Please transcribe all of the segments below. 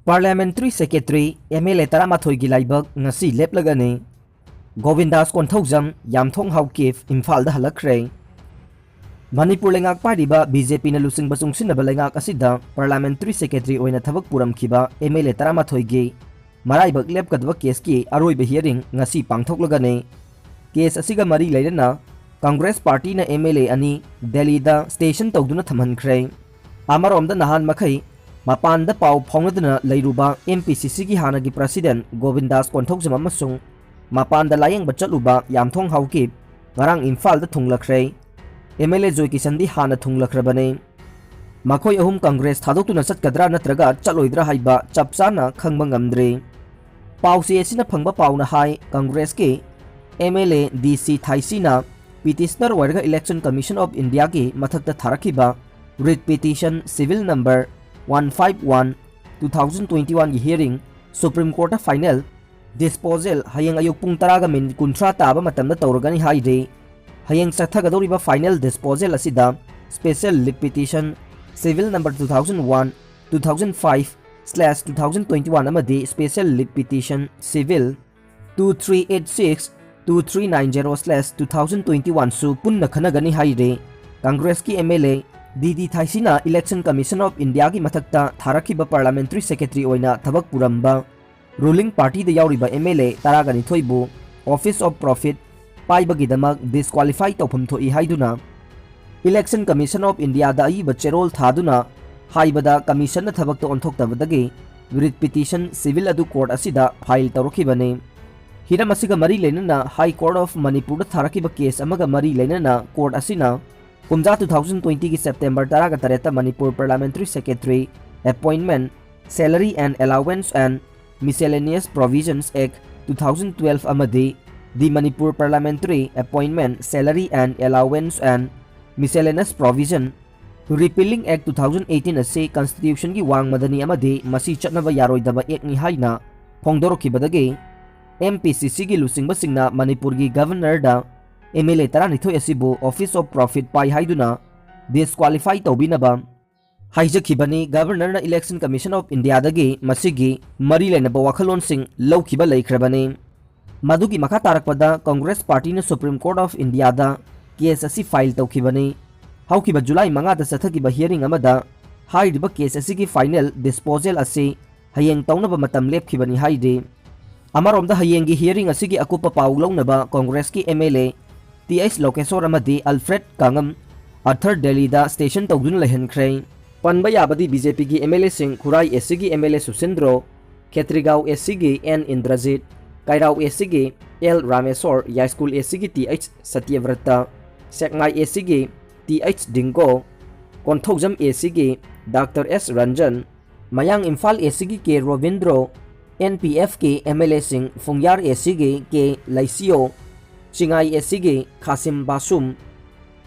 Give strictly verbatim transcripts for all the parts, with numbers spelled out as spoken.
Parliamentary Secretary, M L A ꯇꯔꯥꯃꯥꯊꯣꯏꯒꯤ ꯂꯥꯏꯕꯛ ꯉꯁꯤ ꯂꯦꯞꯂꯒꯅꯤ꯫ ꯒꯣꯕꯤꯟꯗꯥꯁ ꯀꯣꯟꯊꯧꯖꯝ, ꯌꯥꯝꯊꯣꯡ ꯍꯥꯎꯀꯤꯞ, ꯏꯝꯐꯥꯜꯗ ꯍꯜꯂꯛꯈ꯭ꯔꯦ꯫ ꯃꯅꯤꯄꯨꯔ ꯂꯩꯉꯥꯛ ꯄꯥꯏꯔꯤꯕ B J Pꯅ ꯂꯨꯆꯤꯡꯕ ꯆꯨꯡꯁꯤꯟꯅꯕ ꯂꯩꯉꯥꯛ ꯑꯁꯤꯗ Parliamentary Secretary ꯑꯣꯏꯅ ꯊꯕꯛ ꯄꯨꯔꯝꯈꯤꯕ M L A ꯇꯔꯥꯃꯥꯊꯣꯏꯒꯤ ꯃꯔꯥꯏꯕꯛ ꯂꯦꯞꯀꯗꯕ caseꯀꯤ ꯑꯔꯣꯏꯕ hearing ꯉꯁꯤ ꯄꯥꯡꯊꯣꯛꯂꯒꯅꯤ꯫ Case ꯑꯁꯤꯒ ꯃꯔꯤ ꯂꯩꯅꯅ Congress Partyꯅ M L A ꯑꯅꯤ ꯗꯦꯜꯂꯤꯗ station ꯇꯧꯗꯨꯅ ꯊꯝꯍꯟꯈ꯭ꯔꯦ꯫ ꯑꯃꯔꯣꯝꯗ ꯅꯍꯥꯟ ꯃꯈꯩ ꯃꯄꯥꯟꯗ ꯄꯥꯎ ꯐꯥꯎꯅꯗꯨꯅ ꯂꯩꯔꯨꯕ M P C Cꯒꯤ ꯍꯥꯟꯅꯒꯤ President ꯒꯣꯕꯤꯟꯗꯥꯁ ꯀꯣꯟꯊꯧꯖꯝ ꯑꯃꯁꯨꯡ ꯃꯄꯥꯟꯗ ꯂꯥꯌꯦꯡꯕ ꯆꯠꯂꯨꯕ ꯌꯥꯝꯊꯣꯡ ꯍꯥꯎꯀꯤꯞ ꯉꯔꯥꯡ ꯏꯝꯐꯥꯜꯗ ꯊꯨꯡꯂꯈ꯭ꯔꯦ꯫ M L A ꯖꯣꯏ ꯀꯤꯁꯟꯗꯤ ꯍꯥꯟꯅ ꯊꯨꯡꯂꯈ꯭ꯔꯕꯅꯤ꯫ ꯃꯈꯣꯏ ꯑꯍꯨꯝ Congress ꯊꯥꯗꯣꯛꯇꯨꯅ ꯆꯠꯀꯗ꯭ꯔꯥ ꯅꯠꯇ꯭ꯔꯒ ꯆꯠꯂꯣꯏꯗ꯭ꯔꯥ ꯍꯥꯏꯕ ꯆꯞ ꯆꯥꯅ ꯈꯪꯕ ꯉꯝꯗ꯭ꯔꯤ꯫ ꯄꯥꯎꯆꯦ ꯑꯁꯤꯅ ꯐꯪꯕ ꯄꯥꯎꯅ ꯍꯥꯏ, Congressꯀꯤ M L A D C ꯊꯥꯏꯁꯤꯅ petitioner ꯑꯣꯏꯔꯒ Election Commission of Indiaꯒꯤ ꯃꯊꯛꯇ ꯊꯥꯔꯛꯈꯤꯕ writ petition civil number one five one two thousand twenty oneꯒꯤ hearing Supreme Courtꯇ final disposal ꯍꯌꯦꯡ ꯑꯌꯨꯛ ꯄꯨꯡ ꯇꯔꯥꯒ minute ꯀꯨꯟꯊ꯭ꯔꯥ ꯇꯥꯕ ꯃꯇꯝꯗ ꯇꯧꯔꯒꯅꯤ ꯍꯥꯏꯔꯤ꯫ ꯍꯌꯦꯡ ꯆꯠꯊꯒꯗꯧꯔꯤꯕ final disposal ꯑꯁꯤꯗ special writ petition civil number two thousand one two thousand five slash two thousand twenty one ꯑꯃꯗꯤ special writ petition civil two three eight six two three nine zero slash two thousand twenty one ꯁꯨ ꯄꯨꯟꯅ ꯈꯟꯅꯒꯅꯤ ꯍꯥꯏꯔꯤ꯫ Congressꯀꯤ M L A D D ꯊꯥꯏꯁꯤꯅ Election Commission of Indiaꯒꯤ ꯃꯊꯛꯇ ꯊꯥꯔꯛꯈꯤꯕ Parliamentary Secretary ꯑꯣꯏꯅ ꯊꯕꯛ ꯄꯨꯔꯝꯕ ruling partyꯗ ꯌꯥꯎꯔꯤꯕ M L A ꯇꯔꯥꯒ ꯅꯤꯊꯣꯏꯕꯨ office of profit ꯄꯥꯏꯕꯒꯤꯗꯃꯛ disqualify ꯇꯧꯐꯝ ꯊꯣꯛꯏ ꯍꯥꯏꯗꯨꯅ Election Commission of Indiaꯗ ꯑꯏꯕ ꯆꯦꯔꯣꯜ ꯊꯥꯗꯨꯅ ꯍꯥꯏꯕꯗ commissionꯅ ꯊꯕꯛꯇ ꯑꯣꯟꯊꯣꯛꯇꯕꯗꯒꯤ writ petition civil ꯑꯗꯨ court ꯑꯁꯤꯗ file ꯇꯧꯔꯛꯈꯤꯕꯅꯤ꯫ ꯍꯤꯔꯝ ꯑꯁꯤꯒ ꯃꯔꯤ ꯂꯩꯅꯅ High Court of ꯃꯅꯤꯄꯨꯔꯗ ꯊꯥꯔꯛꯈꯤꯕ case ꯑꯃꯒ ꯃꯔꯤ ꯂꯩꯅꯅ court ꯑꯁꯤꯅ ꯀꯨꯝꯖꯥ two thousand twentyꯒꯤ September ꯇꯔꯥꯒ ꯇꯔꯦꯠꯇ Manipur Parliamentary Secretary appointment, Salary and Allowance and Miscellaneous Provisions Act two thousand twelve ꯑꯃꯗꯤ The Manipur Parliamentary Appointment, Salary and Allowance and Miscellaneous Provision Repealing Act two thousand eighteen ꯑꯁꯤ Constitutionꯒꯤ ꯋꯥꯡꯃꯗꯅꯤ ꯑꯃꯗꯤ ꯃꯁꯤ ꯆꯠꯅꯕ ꯌꯥꯔꯣꯏꯗꯕ actꯅꯤ ꯍꯥꯏꯅ ꯐꯣꯡꯗꯣꯔꯛꯈꯤꯕꯗꯒꯤ M P C Cꯒꯤ ꯂꯨꯆꯤꯡꯕꯁꯤꯡꯅ ꯃꯅꯤꯄꯨꯔꯒꯤ Governorꯗ M L A ꯇꯔꯥꯅꯤꯊꯣꯏ ꯑꯁꯤꯕꯨ office of profit ꯄꯥꯏ ꯍꯥꯏꯗꯨꯅ disqualify ꯇꯧꯕꯤꯅꯕ ꯍꯥꯏꯖꯈꯤꯕꯅꯤ꯫ Governor ꯅ Election Commission of India ꯗꯒꯤ ꯃꯁꯤꯒꯤ ꯃꯔꯤ ꯂꯩꯅꯕ ꯋꯥꯈꯜꯂꯣꯟꯁꯤꯡ ꯂꯧꯈꯤꯕ ꯂꯩꯈ꯭ꯔꯕꯅꯤ꯫ ꯃꯗꯨꯒꯤ ꯃꯈꯥ ꯇꯥꯔꯛꯄꯗ Congress Party ꯅ Supreme Court of India the case ꯑꯁꯤ file ꯇꯧꯈꯤꯕꯅꯤ꯫ ꯍꯧꯈꯤꯕ July ꯃꯉꯥꯗ ꯆꯠꯊꯈꯤꯕ hearing ꯑꯃꯗ ꯍꯥꯏꯔꯤꯕ case ꯑꯁꯤꯒꯤ final disposal ꯑꯁꯤ ꯍꯌꯦꯡ ꯇꯧꯅꯕ ꯃꯇꯝ ꯂꯦꯞꯈꯤꯕꯅꯤ ꯍꯥꯏꯔꯤ꯫ ꯑꯃꯔꯣꯝꯗ ꯍꯌꯦꯡꯒꯤ hearing ꯑꯁꯤꯒꯤ ꯑꯀꯨꯞꯄ ꯄꯥꯎ ꯂꯧꯅꯕ Congress ꯀꯤ M L A Th ꯂꯣꯀꯦꯁꯣꯔ ꯑꯃꯗꯤ Alfred ꯀꯥꯉꯝ ꯑꯊꯔ ꯗꯦꯜꯂꯤꯗ station ꯇꯧꯗꯨꯅ ꯂꯩꯍꯟꯈ꯭ꯔꯦ꯫ ꯄꯟꯕ ꯌꯥꯕꯗꯤ B J P ꯒꯤ M L A ꯁꯤꯡ ꯈꯨꯔꯥꯏ A C ꯒꯤ M L A ꯁꯨꯁꯤꯟꯗ꯭ꯔꯣ, Khetrigao A C ꯒꯤ N ꯏꯟꯗ꯭ꯔꯖꯤꯠ, ꯀꯩꯔꯥꯎ A C ꯒꯤ L ꯔꯥꯃꯦꯁꯣꯔ, ꯌꯥꯏꯁ꯭ꯀꯨꯜ A C ꯒꯤ Th ꯁꯇ꯭ꯌꯕ꯭ꯔꯇ, ꯁꯦꯛꯃꯥꯏ A C ꯒꯤ Th ꯗꯤꯡꯒꯣ, ꯀꯣꯟꯊꯧꯖꯝ A C ꯒꯤ Doctor S ꯔꯟꯖꯟ, ꯃꯌꯥꯡ ꯏꯝꯐꯥꯜ A C ꯒꯤ K Robindro, N P F ꯀꯤ M L A ꯁꯤꯡ ꯐꯨꯡꯌꯥꯔ A C ꯒꯤ K ꯂꯩꯁꯤꯌꯣ, ꯆꯤꯉꯥꯏ A C ꯒꯤ ꯈꯥꯁꯤꯝ ꯕꯥꯁꯨꯝ,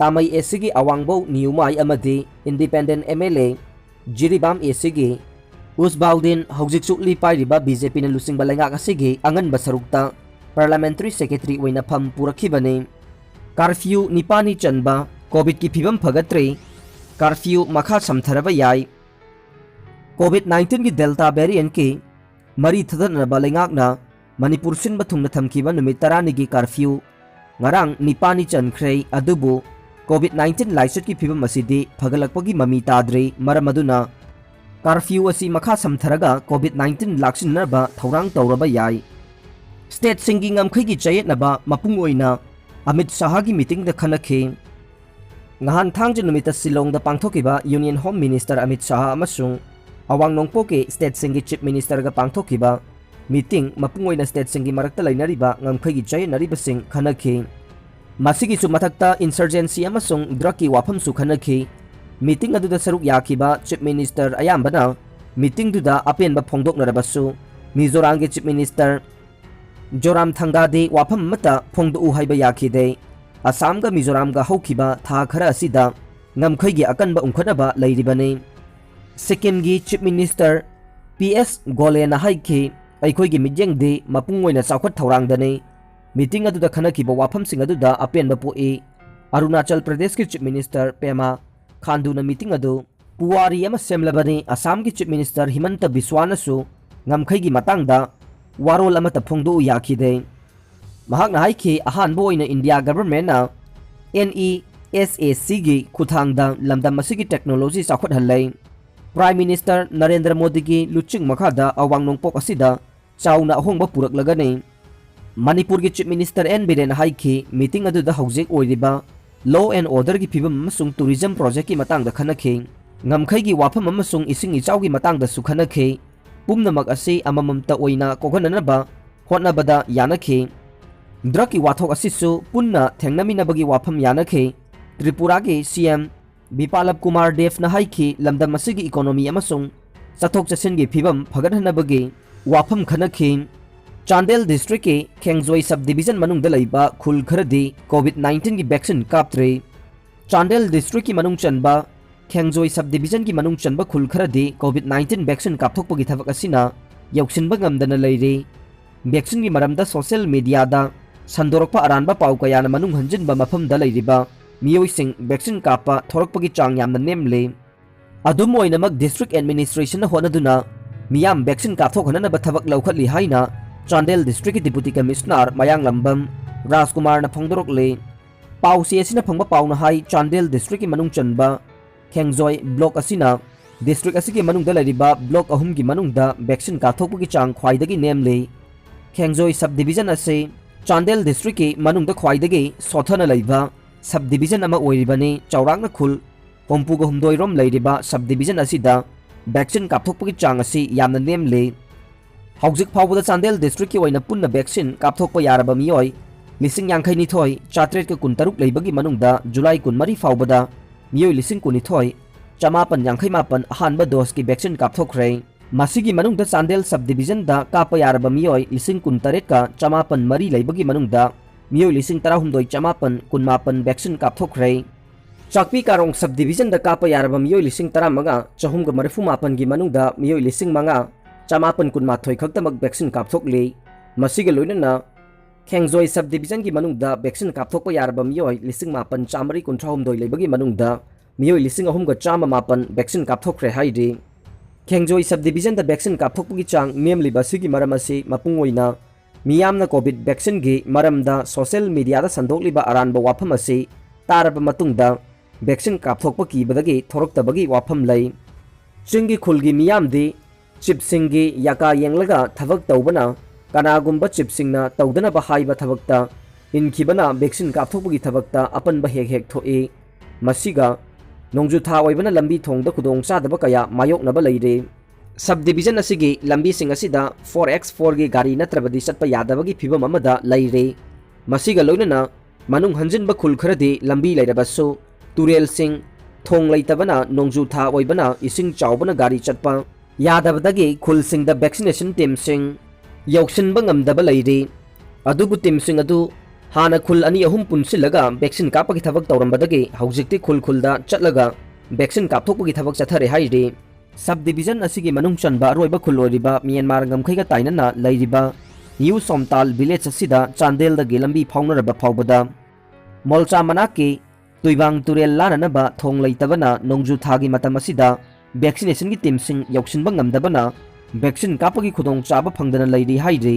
ꯇꯥꯃꯩ A C ꯒꯤ ꯑꯋꯥꯡꯕꯧ ꯅꯤꯌꯨꯃꯥꯏ ꯑꯃꯗꯤ independent M L A Jiribam A C ꯒꯤ ꯎꯁꯕꯥꯎꯗꯤꯟ ꯍꯧꯖꯤꯛ ꯆꯨꯞꯂꯤ ꯄꯥꯏꯔꯤꯕ B J P ꯅ ꯂꯨꯆꯤꯡꯕ ꯂꯩꯉꯥꯛ ꯑꯁꯤꯒꯤ ꯑꯉꯟꯕ ꯁꯔꯨꯛꯇ parliamentary secretary ꯑꯣꯏꯅ ꯐꯝ ꯄꯨꯔꯛꯈꯤꯕꯅꯤ꯫ Curfew ꯅꯤꯄꯥꯜꯅꯤ ꯆꯟꯕ, COVID ꯀꯤ ꯐꯤꯕꯝ ꯐꯒꯠꯇ꯭ꯔꯤ, curfew ꯃꯈꯥ ꯁꯝꯊꯔꯕ ꯌꯥꯏ꯫ COVID nineteen ꯒꯤ Delta variant ꯀꯤ ꯃꯔꯤ ꯊꯗꯠꯅꯅꯕ ꯂꯩꯉꯥꯛꯅ ꯃꯅꯤꯄꯨꯔ ꯁꯤꯟꯕ ꯊꯨꯡꯅ ꯊꯝꯈꯤꯕ ꯅꯨꯃꯤꯠ ꯇꯔꯥꯅꯤꯒꯤ curfew ꯉꯔꯥꯡ ꯅꯤꯄꯥꯜꯅꯤ ꯆꯟꯈ꯭ꯔꯦ꯫ ꯑꯗꯨꯕꯨ COVID nineteen ꯂꯥꯏꯆꯠꯀꯤ ꯐꯤꯕꯝ ꯑꯁꯤꯗꯤ ꯐꯒꯠꯂꯛꯄꯒꯤ ꯃꯃꯤ ꯇꯥꯗ꯭ꯔꯤ꯫ ꯃꯔꯝ ꯑꯗꯨꯅ curfew ꯑꯁꯤ ꯃꯈꯥ ꯁꯝꯊꯔꯒ COVID nineteen ꯂꯥꯛꯁꯤꯟꯅꯅꯕ ꯊꯧꯔꯥꯡ ꯇꯧꯔꯕ ꯌꯥꯏ꯫ State ꯁꯤꯡꯒꯤ ꯉꯝꯈꯩꯒꯤ ꯆꯌꯦꯠꯅꯕ ꯃꯄꯨꯡ ꯑꯣꯏꯅ ꯑꯃꯤꯠ ꯁꯥꯍꯒꯤ meeting ꯗ ꯈꯟꯅꯈꯤ꯫ ꯉꯍꯥꯟ ꯊꯥꯡꯖ ꯅꯨꯃꯤꯠꯇ ꯁꯤꯂꯣꯡꯗ ꯄꯥꯡꯊꯣꯛꯈꯤꯕ Union Home Minister Amit Shah ꯑꯃꯁꯨꯡ ꯑꯋꯥꯡ ꯅꯣꯡꯄꯣꯛꯀꯤ state ꯁꯤꯡꯒꯤ Chief Minister ꯒ ꯄꯥꯡꯊꯣꯛꯈꯤꯕ meeting ꯃꯄꯨꯡ ꯑꯣꯏꯅ state ꯁꯤꯡꯒꯤ ꯃꯔꯛꯇ ꯂꯩꯅꯔꯤꯕ ꯉꯝꯈꯩꯒꯤ ꯆꯌꯦꯠꯅꯔꯤꯕꯁꯤꯡ ꯈꯟꯅꯈꯤ꯫ ꯃꯁꯤꯒꯤꯁꯨ ꯃꯊꯛꯇ insurgency ꯑꯃꯁꯨꯡ drug ꯀꯤ ꯋꯥꯐꯝꯁꯨ ꯈꯟꯅꯈꯤ꯫ Meeting ꯑꯗꯨꯗ ꯁꯔꯨꯛ ꯌꯥꯈꯤꯕ Chief Minister ꯑꯌꯥꯝꯕꯅ meeting ꯗꯨꯗ ꯑꯄꯦꯟꯕ ꯐꯣꯡꯗꯣꯛꯅꯔꯕꯁꯨ, ꯃꯤꯖꯣꯔꯥꯝꯒꯤ Chief Minister ꯖꯣꯔꯥꯝꯊꯪꯒꯥꯗꯤ ꯋꯥꯐꯝ ꯑꯃꯠꯇ ꯐꯣꯡꯗꯣꯛꯎ ꯍꯥꯏꯕ ꯌꯥꯈꯤꯗꯦ꯫ ꯑꯁꯥꯝꯒ ꯃꯤꯖꯣꯔꯥꯝꯒ ꯍꯧꯈꯤꯕ ꯊꯥ ꯈꯔ ꯑꯁꯤꯗ ꯉꯝꯈꯩꯒꯤ ꯑꯀꯟꯕ ꯎꯪꯈꯠꯅꯕ ꯂꯩꯔꯤꯕꯅꯤ꯫ ꯁꯤꯛꯀꯤꯝꯒꯤ Chief Minister P S ꯒꯣꯂꯦꯅ ꯍꯥꯏꯈꯤ, "ꯑꯩꯈꯣꯏꯒꯤ ꯃꯤꯠꯌꯦꯡꯗꯤ ꯃꯄꯨꯡ ꯑꯣꯏꯅ ꯆꯥꯎꯈꯠ ꯊꯧꯔꯥꯡꯗꯅꯤ꯫ Meeting ꯑꯗꯨꯗ ꯈꯟꯅꯈꯤꯕ ꯋꯥꯐꯝꯁꯤꯡ ꯑꯗꯨꯗ ꯑꯄꯦꯟꯕ ꯄꯣꯛꯏ꯫" ꯑꯔꯨꯅꯥꯆꯜ ꯄ꯭ꯔꯗꯦꯁꯀꯤ Chief Minister ꯄꯦꯃꯥ ꯈꯥꯟꯗꯨꯅ meeting ꯑꯗꯨ ꯄꯨꯋꯥꯔꯤ ꯑꯃ ꯁꯦꯝꯂꯕꯅꯤ꯫ ꯑꯁꯥꯝꯒꯤ Chief Minister ꯍꯤꯃꯟꯇ ꯕꯤꯁ꯭ꯋꯥꯅꯁꯨ ꯉꯝꯈꯩꯒꯤ ꯃꯇꯥꯡꯗ ꯋꯥꯔꯣꯜ ꯑꯃꯠꯇ ꯐꯣꯡꯗꯣꯛꯎ ꯌꯥꯈꯤꯗꯦ꯫ ꯃꯍꯥꯛꯅ ꯍꯥꯏꯈꯤ, ꯑꯍꯥꯟꯕ ꯑꯣꯏꯅ India Governmentꯅ NESACꯒꯤ ꯈꯨꯠꯊꯥꯡꯗ ꯂꯝꯗꯝ ꯑꯁꯤꯒꯤ technology ꯆꯥꯎꯈꯠꯍꯜꯂꯦ꯫ Prime Minister ꯅꯔꯦꯟꯗ꯭ꯔ ꯃꯣꯗꯤꯒꯤ ꯂꯨꯆꯤꯡ ꯃꯈꯥꯗ ꯑꯋꯥꯡ ꯅꯣꯡꯄꯣꯛ ꯑꯁꯤꯗ ꯆꯥꯎꯅ ꯑꯍꯣꯡꯕ ꯄꯨꯔꯛꯂꯒꯅꯤ꯫ ꯃꯅꯤꯄꯨꯔꯒꯤ Chief Minister ꯑꯦꯟ ꯕꯤꯔꯦꯟꯅ ꯍꯥꯏꯈꯤ, meeting ꯑꯗꯨꯗ ꯍꯧꯖꯤꯛ ꯑꯣꯏꯔꯤꯕ law and orderꯒꯤ ꯐꯤꯕꯝ ꯑꯃꯁꯨꯡ tourism projectꯀꯤ ꯃꯇꯥꯡꯗ ꯈꯟꯅꯈꯤ꯫ ꯉꯝꯈꯩꯒꯤ ꯋꯥꯐꯝ ꯑꯃꯁꯨꯡ ꯏꯁꯤꯡ ꯏꯆꯥꯎꯒꯤ ꯃꯇꯥꯡꯗꯁꯨ ꯈꯟꯅꯈꯤ꯫ ꯄꯨꯝꯅꯃꯛ ꯑꯁꯤ ꯑꯃꯃꯝꯇ ꯑꯣꯏꯅ ꯀꯣꯛꯍꯟꯅꯅꯕ ꯍꯣꯠꯅꯕꯗ ꯌꯥꯅꯈꯤ꯫ Drugꯀꯤ ꯋꯥꯊꯣꯛ ꯑꯁꯤꯁꯨ ꯄꯨꯟꯅ ꯊꯦꯡꯅꯃꯤꯟꯅꯕꯒꯤ ꯋꯥꯐꯝ ꯌꯥꯅꯈꯤ꯫ ꯇ꯭ꯔꯤꯄꯨꯔꯥꯒꯤ CM ꯕꯤꯄꯥꯂꯞ ꯀꯨꯃꯥꯔ ꯗꯦꯕꯅ ꯍꯥꯏꯈꯤ, ꯂꯝꯗꯝ ꯑꯁꯤꯒꯤ economy ꯑꯃꯁꯨꯡ ꯆꯠꯊꯣꯛ ꯆꯠꯁꯤꯟꯒꯤ ꯐꯤꯕꯝ ꯐꯒꯠꯍꯟꯅꯕꯒꯤ ꯋꯥꯐꯝ ꯈꯟꯅꯈꯤ꯫ ꯆꯥꯟꯗꯦꯜ districtꯀꯤ ꯈꯦꯡꯖꯣꯏ sub division ꯃꯅꯨꯡꯗ ꯂꯩꯕ ꯈꯨꯜ ꯈꯔꯗꯤ COVID nineteenꯒꯤ vaccine ꯀꯥꯞꯇ꯭ꯔꯤ꯫ ꯆꯥꯟꯗꯦꯜ districtꯀꯤ ꯃꯅꯨꯡ ꯆꯟꯕ ꯈꯦꯡꯖꯣꯏ sub divisionꯒꯤ ꯃꯅꯨꯡ ꯆꯟꯕ ꯈꯨꯜ ꯈꯔꯗꯤ COVID nineteen vaccine ꯀꯥꯞꯊꯣꯛꯄꯒꯤ ꯊꯕꯛ ꯑꯁꯤꯅ ꯌꯧꯁꯤꯟꯕ ꯉꯝꯗꯅ ꯂꯩꯔꯤ꯫ Vaccineꯒꯤ ꯃꯔꯝꯗ social mediaꯗ ꯁꯟꯗꯣꯔꯛꯄ ꯑꯔꯥꯟꯕ ꯄꯥꯎ ꯀꯌꯥꯅ ꯃꯅꯨꯡ ꯍꯟꯖꯤꯟꯕ ꯃꯐꯝꯗ ꯂꯩꯔꯤꯕ ꯃꯤꯑꯣꯏꯁꯤꯡ vaccine ꯀꯥꯞꯄ ꯊꯣꯔꯛꯄꯒꯤ ꯆꯥꯡ ꯌꯥꯝꯅ ꯅꯦꯝꯂꯤ꯫ ꯑꯗꯨꯝ ꯑꯣꯏꯅꯃꯛ, district administrationꯅ ꯍꯣꯠꯅꯗꯨꯅ ꯃꯤꯌꯥꯝ vaccine ꯀꯥꯞꯊꯣꯛꯍꯟꯅꯕ ꯊꯕꯛ ꯂꯧꯈꯠꯂꯤ ꯍꯥꯏꯅ ꯆꯥꯟꯗꯦꯜ districtꯀꯤ Deputy Commissioner ꯃꯌꯥꯡꯂꯝꯕꯝ ꯔꯥꯖꯀꯨꯃꯥꯔꯅ ꯐꯣꯡꯗꯣꯔꯛꯂꯤ꯫ ꯄꯥꯎꯆꯦ ꯑꯁꯤꯅ ꯐꯪꯕ ꯄꯥꯎꯅ ꯍꯥꯏ, ꯆꯥꯟꯗꯦꯜ districtꯀꯤ ꯃꯅꯨꯡ ꯆꯟꯕ ꯈꯦꯡꯖꯣꯏ block ꯑꯁꯤꯅ district ꯑꯁꯤꯒꯤ ꯃꯅꯨꯡꯗ ꯂꯩꯔꯤꯕ block ꯑꯍꯨꯝꯒꯤ ꯃꯅꯨꯡꯗ vaccine ꯀꯥꯞꯊꯣꯛꯄꯒꯤ ꯆꯥꯡ ꯈ꯭ꯋꯥꯏꯗꯒꯤ ꯅꯦꯝꯂꯤ꯫ ꯈꯦꯡꯖꯣꯏ sub division ꯑꯁꯤ ꯆꯥꯟꯗꯦꯜ districtꯀꯤ ꯃꯅꯨꯡꯗ ꯈ꯭ꯋꯥꯏꯗꯒꯤ ꯁꯣꯠꯊꯅ ꯂꯩꯕ sub division ꯑꯃ ꯑꯣꯏꯔꯤꯕꯅꯤ꯫ ꯆꯥꯎꯔꯥꯛꯅ ꯈꯨꯜ ꯍꯨꯝꯐꯨꯒ ꯍꯨꯝꯗꯣꯏ ꯔꯣꯝ ꯂꯩꯔꯤꯕ sub division ꯑꯁꯤꯗ vaccine ꯀꯥꯞꯊꯣꯛꯄꯒꯤ ꯆꯥꯡ ꯑꯁꯤ ꯌꯥꯝꯅ ꯅꯦꯝꯂꯤ꯫ ꯍꯧꯖꯤꯛ ꯐꯥꯎꯕꯗ ꯆꯥꯟꯗꯦꯜ districtꯀꯤ ꯑꯣꯏꯅ ꯄꯨꯟꯅ vaccine ꯀꯥꯞꯊꯣꯛꯄ ꯌꯥꯔꯕ ꯃꯤꯑꯣꯏ ꯂꯤꯁꯤꯡ ꯌꯥꯡꯈꯩ ꯅꯤꯊꯣꯏ ꯆꯥꯇ꯭ꯔꯦꯠꯀ ꯀꯨꯟꯇꯔꯨꯛ ꯂꯩꯕꯒꯤ ꯃꯅꯨꯡꯗ July ꯀꯨꯟꯃꯔꯤ ꯐꯥꯎꯕꯗ ꯃꯤꯑꯣꯏ ꯂꯤꯁꯤꯡ ꯀꯨꯟꯅꯤꯊꯣꯏ ꯆꯃꯥꯄꯟ ꯌꯥꯡꯈꯩ ꯃꯥꯄꯟ ꯑꯍꯥꯟꯕ doseꯀꯤ vaccine ꯀꯥꯞꯊꯣꯛꯈ꯭ꯔꯦ꯫ ꯃꯁꯤꯒꯤ ꯃꯅꯨꯡꯗ ꯆꯥꯟꯗꯦꯜ sub divisionꯗ ꯀꯥꯞꯄ ꯌꯥꯔꯕ ꯃꯤꯑꯣꯏ ꯂꯤꯁꯤꯡ ꯀꯨꯟꯇꯔꯦꯠꯀ ꯆꯃꯥꯄꯟ ꯃꯔꯤ ꯂꯩꯕꯒꯤ ꯃꯅꯨꯡꯗ ꯃꯤꯑꯣꯏ ꯂꯤꯁꯤꯡ ꯇꯔꯥꯍꯨꯝꯗꯣꯏ ꯆꯃꯥꯄꯟ ꯀꯨꯟꯃꯥꯄꯟ vaccine ꯀꯥꯞꯊꯣꯛꯈ꯭ꯔꯦ꯫ ꯆꯥꯛꯄꯤ ꯀꯥꯔꯣꯡ sub divisionꯗ ꯀꯥꯞꯄ ꯌꯥꯔꯕ ꯃꯤꯑꯣꯏ ꯂꯤꯁꯤꯡ ꯇꯔꯥꯃꯉꯥ ꯆꯍꯨꯝꯒ ꯃꯔꯤꯐꯨ ꯃꯥꯄꯟꯒꯤ ꯃꯅꯨꯡꯗ ꯃꯤꯑꯣꯏ ꯂꯤꯁꯤꯡ ꯃꯉꯥ ꯆꯃꯥꯄꯟ ꯀꯨꯟꯃꯥꯊꯣꯏ ꯈꯛꯇꯃꯛ vaccine ꯀꯥꯞꯊꯣꯛꯂꯤ꯫ ꯃꯁꯤꯒ ꯂꯣꯏꯅꯅ ꯈꯦꯡꯖꯣꯏ sub divisionꯒꯤ ꯃꯅꯨꯡꯗ vaccine ꯀꯥꯞꯊꯣꯛꯄ ꯌꯥꯔꯕ ꯃꯤꯑꯣꯏ ꯂꯤꯁꯤꯡ ꯃꯥꯄꯟ ꯆꯥꯃꯔꯤ ꯀꯨꯟꯊ꯭ꯔꯥꯍꯨꯝꯗꯣꯏ ꯂꯩꯕꯒꯤ ꯃꯅꯨꯡꯗ ꯃꯤꯑꯣꯏ ꯂꯤꯁꯤꯡ ꯑꯍꯨꯝꯒ ꯆꯥꯝꯃ ꯃꯥꯄꯟ vaccine ꯀꯥꯞꯊꯣꯛꯈ꯭ꯔꯦ ꯍꯥꯏꯔꯤ꯫ ꯈꯦꯡꯖꯣꯏ sub division ꯗ vaccine ꯀꯥꯞꯊꯣꯛꯄꯒꯤ ꯆꯥꯡ ꯅꯦꯝꯂꯤꯕ ꯑꯁꯤꯒꯤ ꯃꯔꯝ ꯑꯁꯤ ꯃꯄꯨꯡ ꯑꯣꯏꯅ ꯃꯤꯌꯥꯝꯅ COVID vaccine ꯒꯤ ꯃꯔꯝꯗ social media ꯗ ꯁꯟꯗꯣꯛꯂꯤꯕ ꯑꯔꯥꯟꯕ ꯋꯥꯐꯝ ꯑꯁꯤ ꯇꯥꯔꯕ ꯃꯇꯨꯡꯗ vaccine ꯀꯥꯞꯊꯣꯛꯄ ꯀꯤꯕꯗꯒꯤ ꯊꯣꯔꯛꯇꯕꯒꯤ ꯋꯥꯐꯝ ꯂꯩ꯫ ꯆꯤꯡꯒꯤ ꯈꯨꯜꯒꯤ ꯃꯤꯌꯥꯝꯗꯤ chief ꯁꯤꯡꯒꯤ ꯌꯥꯀꯥ ꯌꯦꯡꯂꯒ ꯊꯕꯛ ꯇꯧꯕꯅ, ꯀꯅꯥꯒꯨꯝꯕ chief ꯁꯤꯡꯅ ꯇꯧꯗꯅꯕ ꯍꯥꯏꯕ ꯊꯕꯛꯇ ꯏꯟꯈꯤꯕꯅ vaccine ꯀꯥꯞꯊꯣꯛꯄꯒꯤ ꯊꯕꯛꯇ ꯑꯄꯟꯕ ꯍꯦꯛ ꯍꯦꯛ ꯊꯣꯛꯏ꯫ ꯃꯁꯤꯒ ꯅꯣꯡꯖꯨ ꯊꯥ ꯑꯣꯏꯕꯅ ꯂꯝꯕꯤ ꯊꯣꯡꯗ ꯈꯨꯗꯣꯡꯆꯥꯗꯕ ꯀꯌꯥ ꯃꯥꯌꯣꯛꯅꯕ ꯂꯩꯔꯦ꯫ Sub division ꯑꯁꯤꯒꯤ ꯂꯝꯕꯤꯁꯤꯡ ꯑꯁꯤꯗ four X four ꯒꯤ ꯒꯥꯔꯤ ꯅꯠꯇ꯭ꯔꯕꯗꯤ ꯆꯠꯄ ꯌꯥꯗꯕꯒꯤ ꯐꯤꯕꯝ ꯑꯃꯗ ꯂꯩꯔꯦ꯫ ꯃꯁꯤꯒ ꯂꯣꯏꯅꯅ ꯃꯅꯨꯡ ꯍꯟꯖꯤꯟꯕ ꯈꯨꯜ ꯈꯔꯗꯤ ꯂꯝꯕꯤ ꯂꯩꯔꯕꯁꯨ ꯇꯨꯔꯦꯜꯁꯤꯡ, ꯊꯣꯡ ꯂꯩꯇꯕꯅ, ꯅꯣꯡꯖꯨ ꯊꯥ ꯑꯣꯏꯕꯅ ꯏꯁꯤꯡ ꯆꯥꯎꯕꯅ ꯒꯥꯔꯤ ꯆꯠꯄ ꯌꯥꯗꯕꯗꯒꯤ ꯈꯨꯜꯁꯤꯡꯗ vaccination team ꯁꯤꯡ ꯌꯧꯁꯤꯟꯕ ꯉꯝꯗꯕ ꯂꯩꯔꯤ꯫ ꯑꯗꯨꯕꯨ team ꯁꯤꯡ ꯑꯗꯨ ꯍꯥꯟꯅ ꯈꯨꯜ ꯑꯅꯤ ꯑꯍꯨꯝ ꯄꯨꯟꯁꯤꯜꯂꯒ vaccine ꯀꯥꯞꯄꯒꯤ ꯊꯕꯛ ꯇꯧꯔꯝꯕꯗꯒꯤ ꯍꯧꯖꯤꯛꯇꯤ ꯈꯨꯜ ꯈꯨꯜꯗ ꯆꯠꯂꯒ vaccine ꯀꯥꯞꯊꯣꯛꯄꯒꯤ ꯊꯕꯛ ꯆꯠꯊꯔꯦ ꯍꯥꯏꯔꯤ꯫ Sub division ꯑꯁꯤꯒꯤ ꯃꯅꯨꯡ ꯆꯟꯕ ꯑꯔꯣꯏꯕ ꯈꯨꯜ ꯑꯣꯏꯔꯤꯕ ꯃ꯭ꯌꯥꯟꯃꯥꯔ ꯉꯝꯈꯩꯒ ꯇꯥꯏꯅꯅ ꯂꯩꯔꯤꯕ New Somtal village ꯑꯁꯤꯗ ꯆꯥꯟꯗꯦꯜꯗꯒꯤ ꯂꯝꯕꯤ ꯐꯥꯎꯅꯔꯕ ꯐꯥꯎꯕꯗ ꯃꯣꯜꯆꯥ ꯃꯅꯥꯛꯀꯤ ꯇꯨꯏꯕꯥꯡ ꯇꯨꯔꯦꯜ ꯂꯥꯟꯅꯅꯕ ꯊꯣꯡ ꯂꯩꯇꯕꯅ ꯅꯣꯡꯖꯨ ꯊꯥꯒꯤ ꯃꯇꯝ ꯑꯁꯤꯗ vaccination ꯒꯤ team ꯁꯤꯡ ꯌꯧꯁꯤꯟꯕ ꯉꯝꯗꯕꯅ vaccine ꯀꯥꯞꯄꯒꯤ ꯈꯨꯗꯣꯡꯆꯥꯕ ꯐꯪꯗꯅ ꯂꯩꯔꯤ ꯍꯥꯏꯔꯤ꯫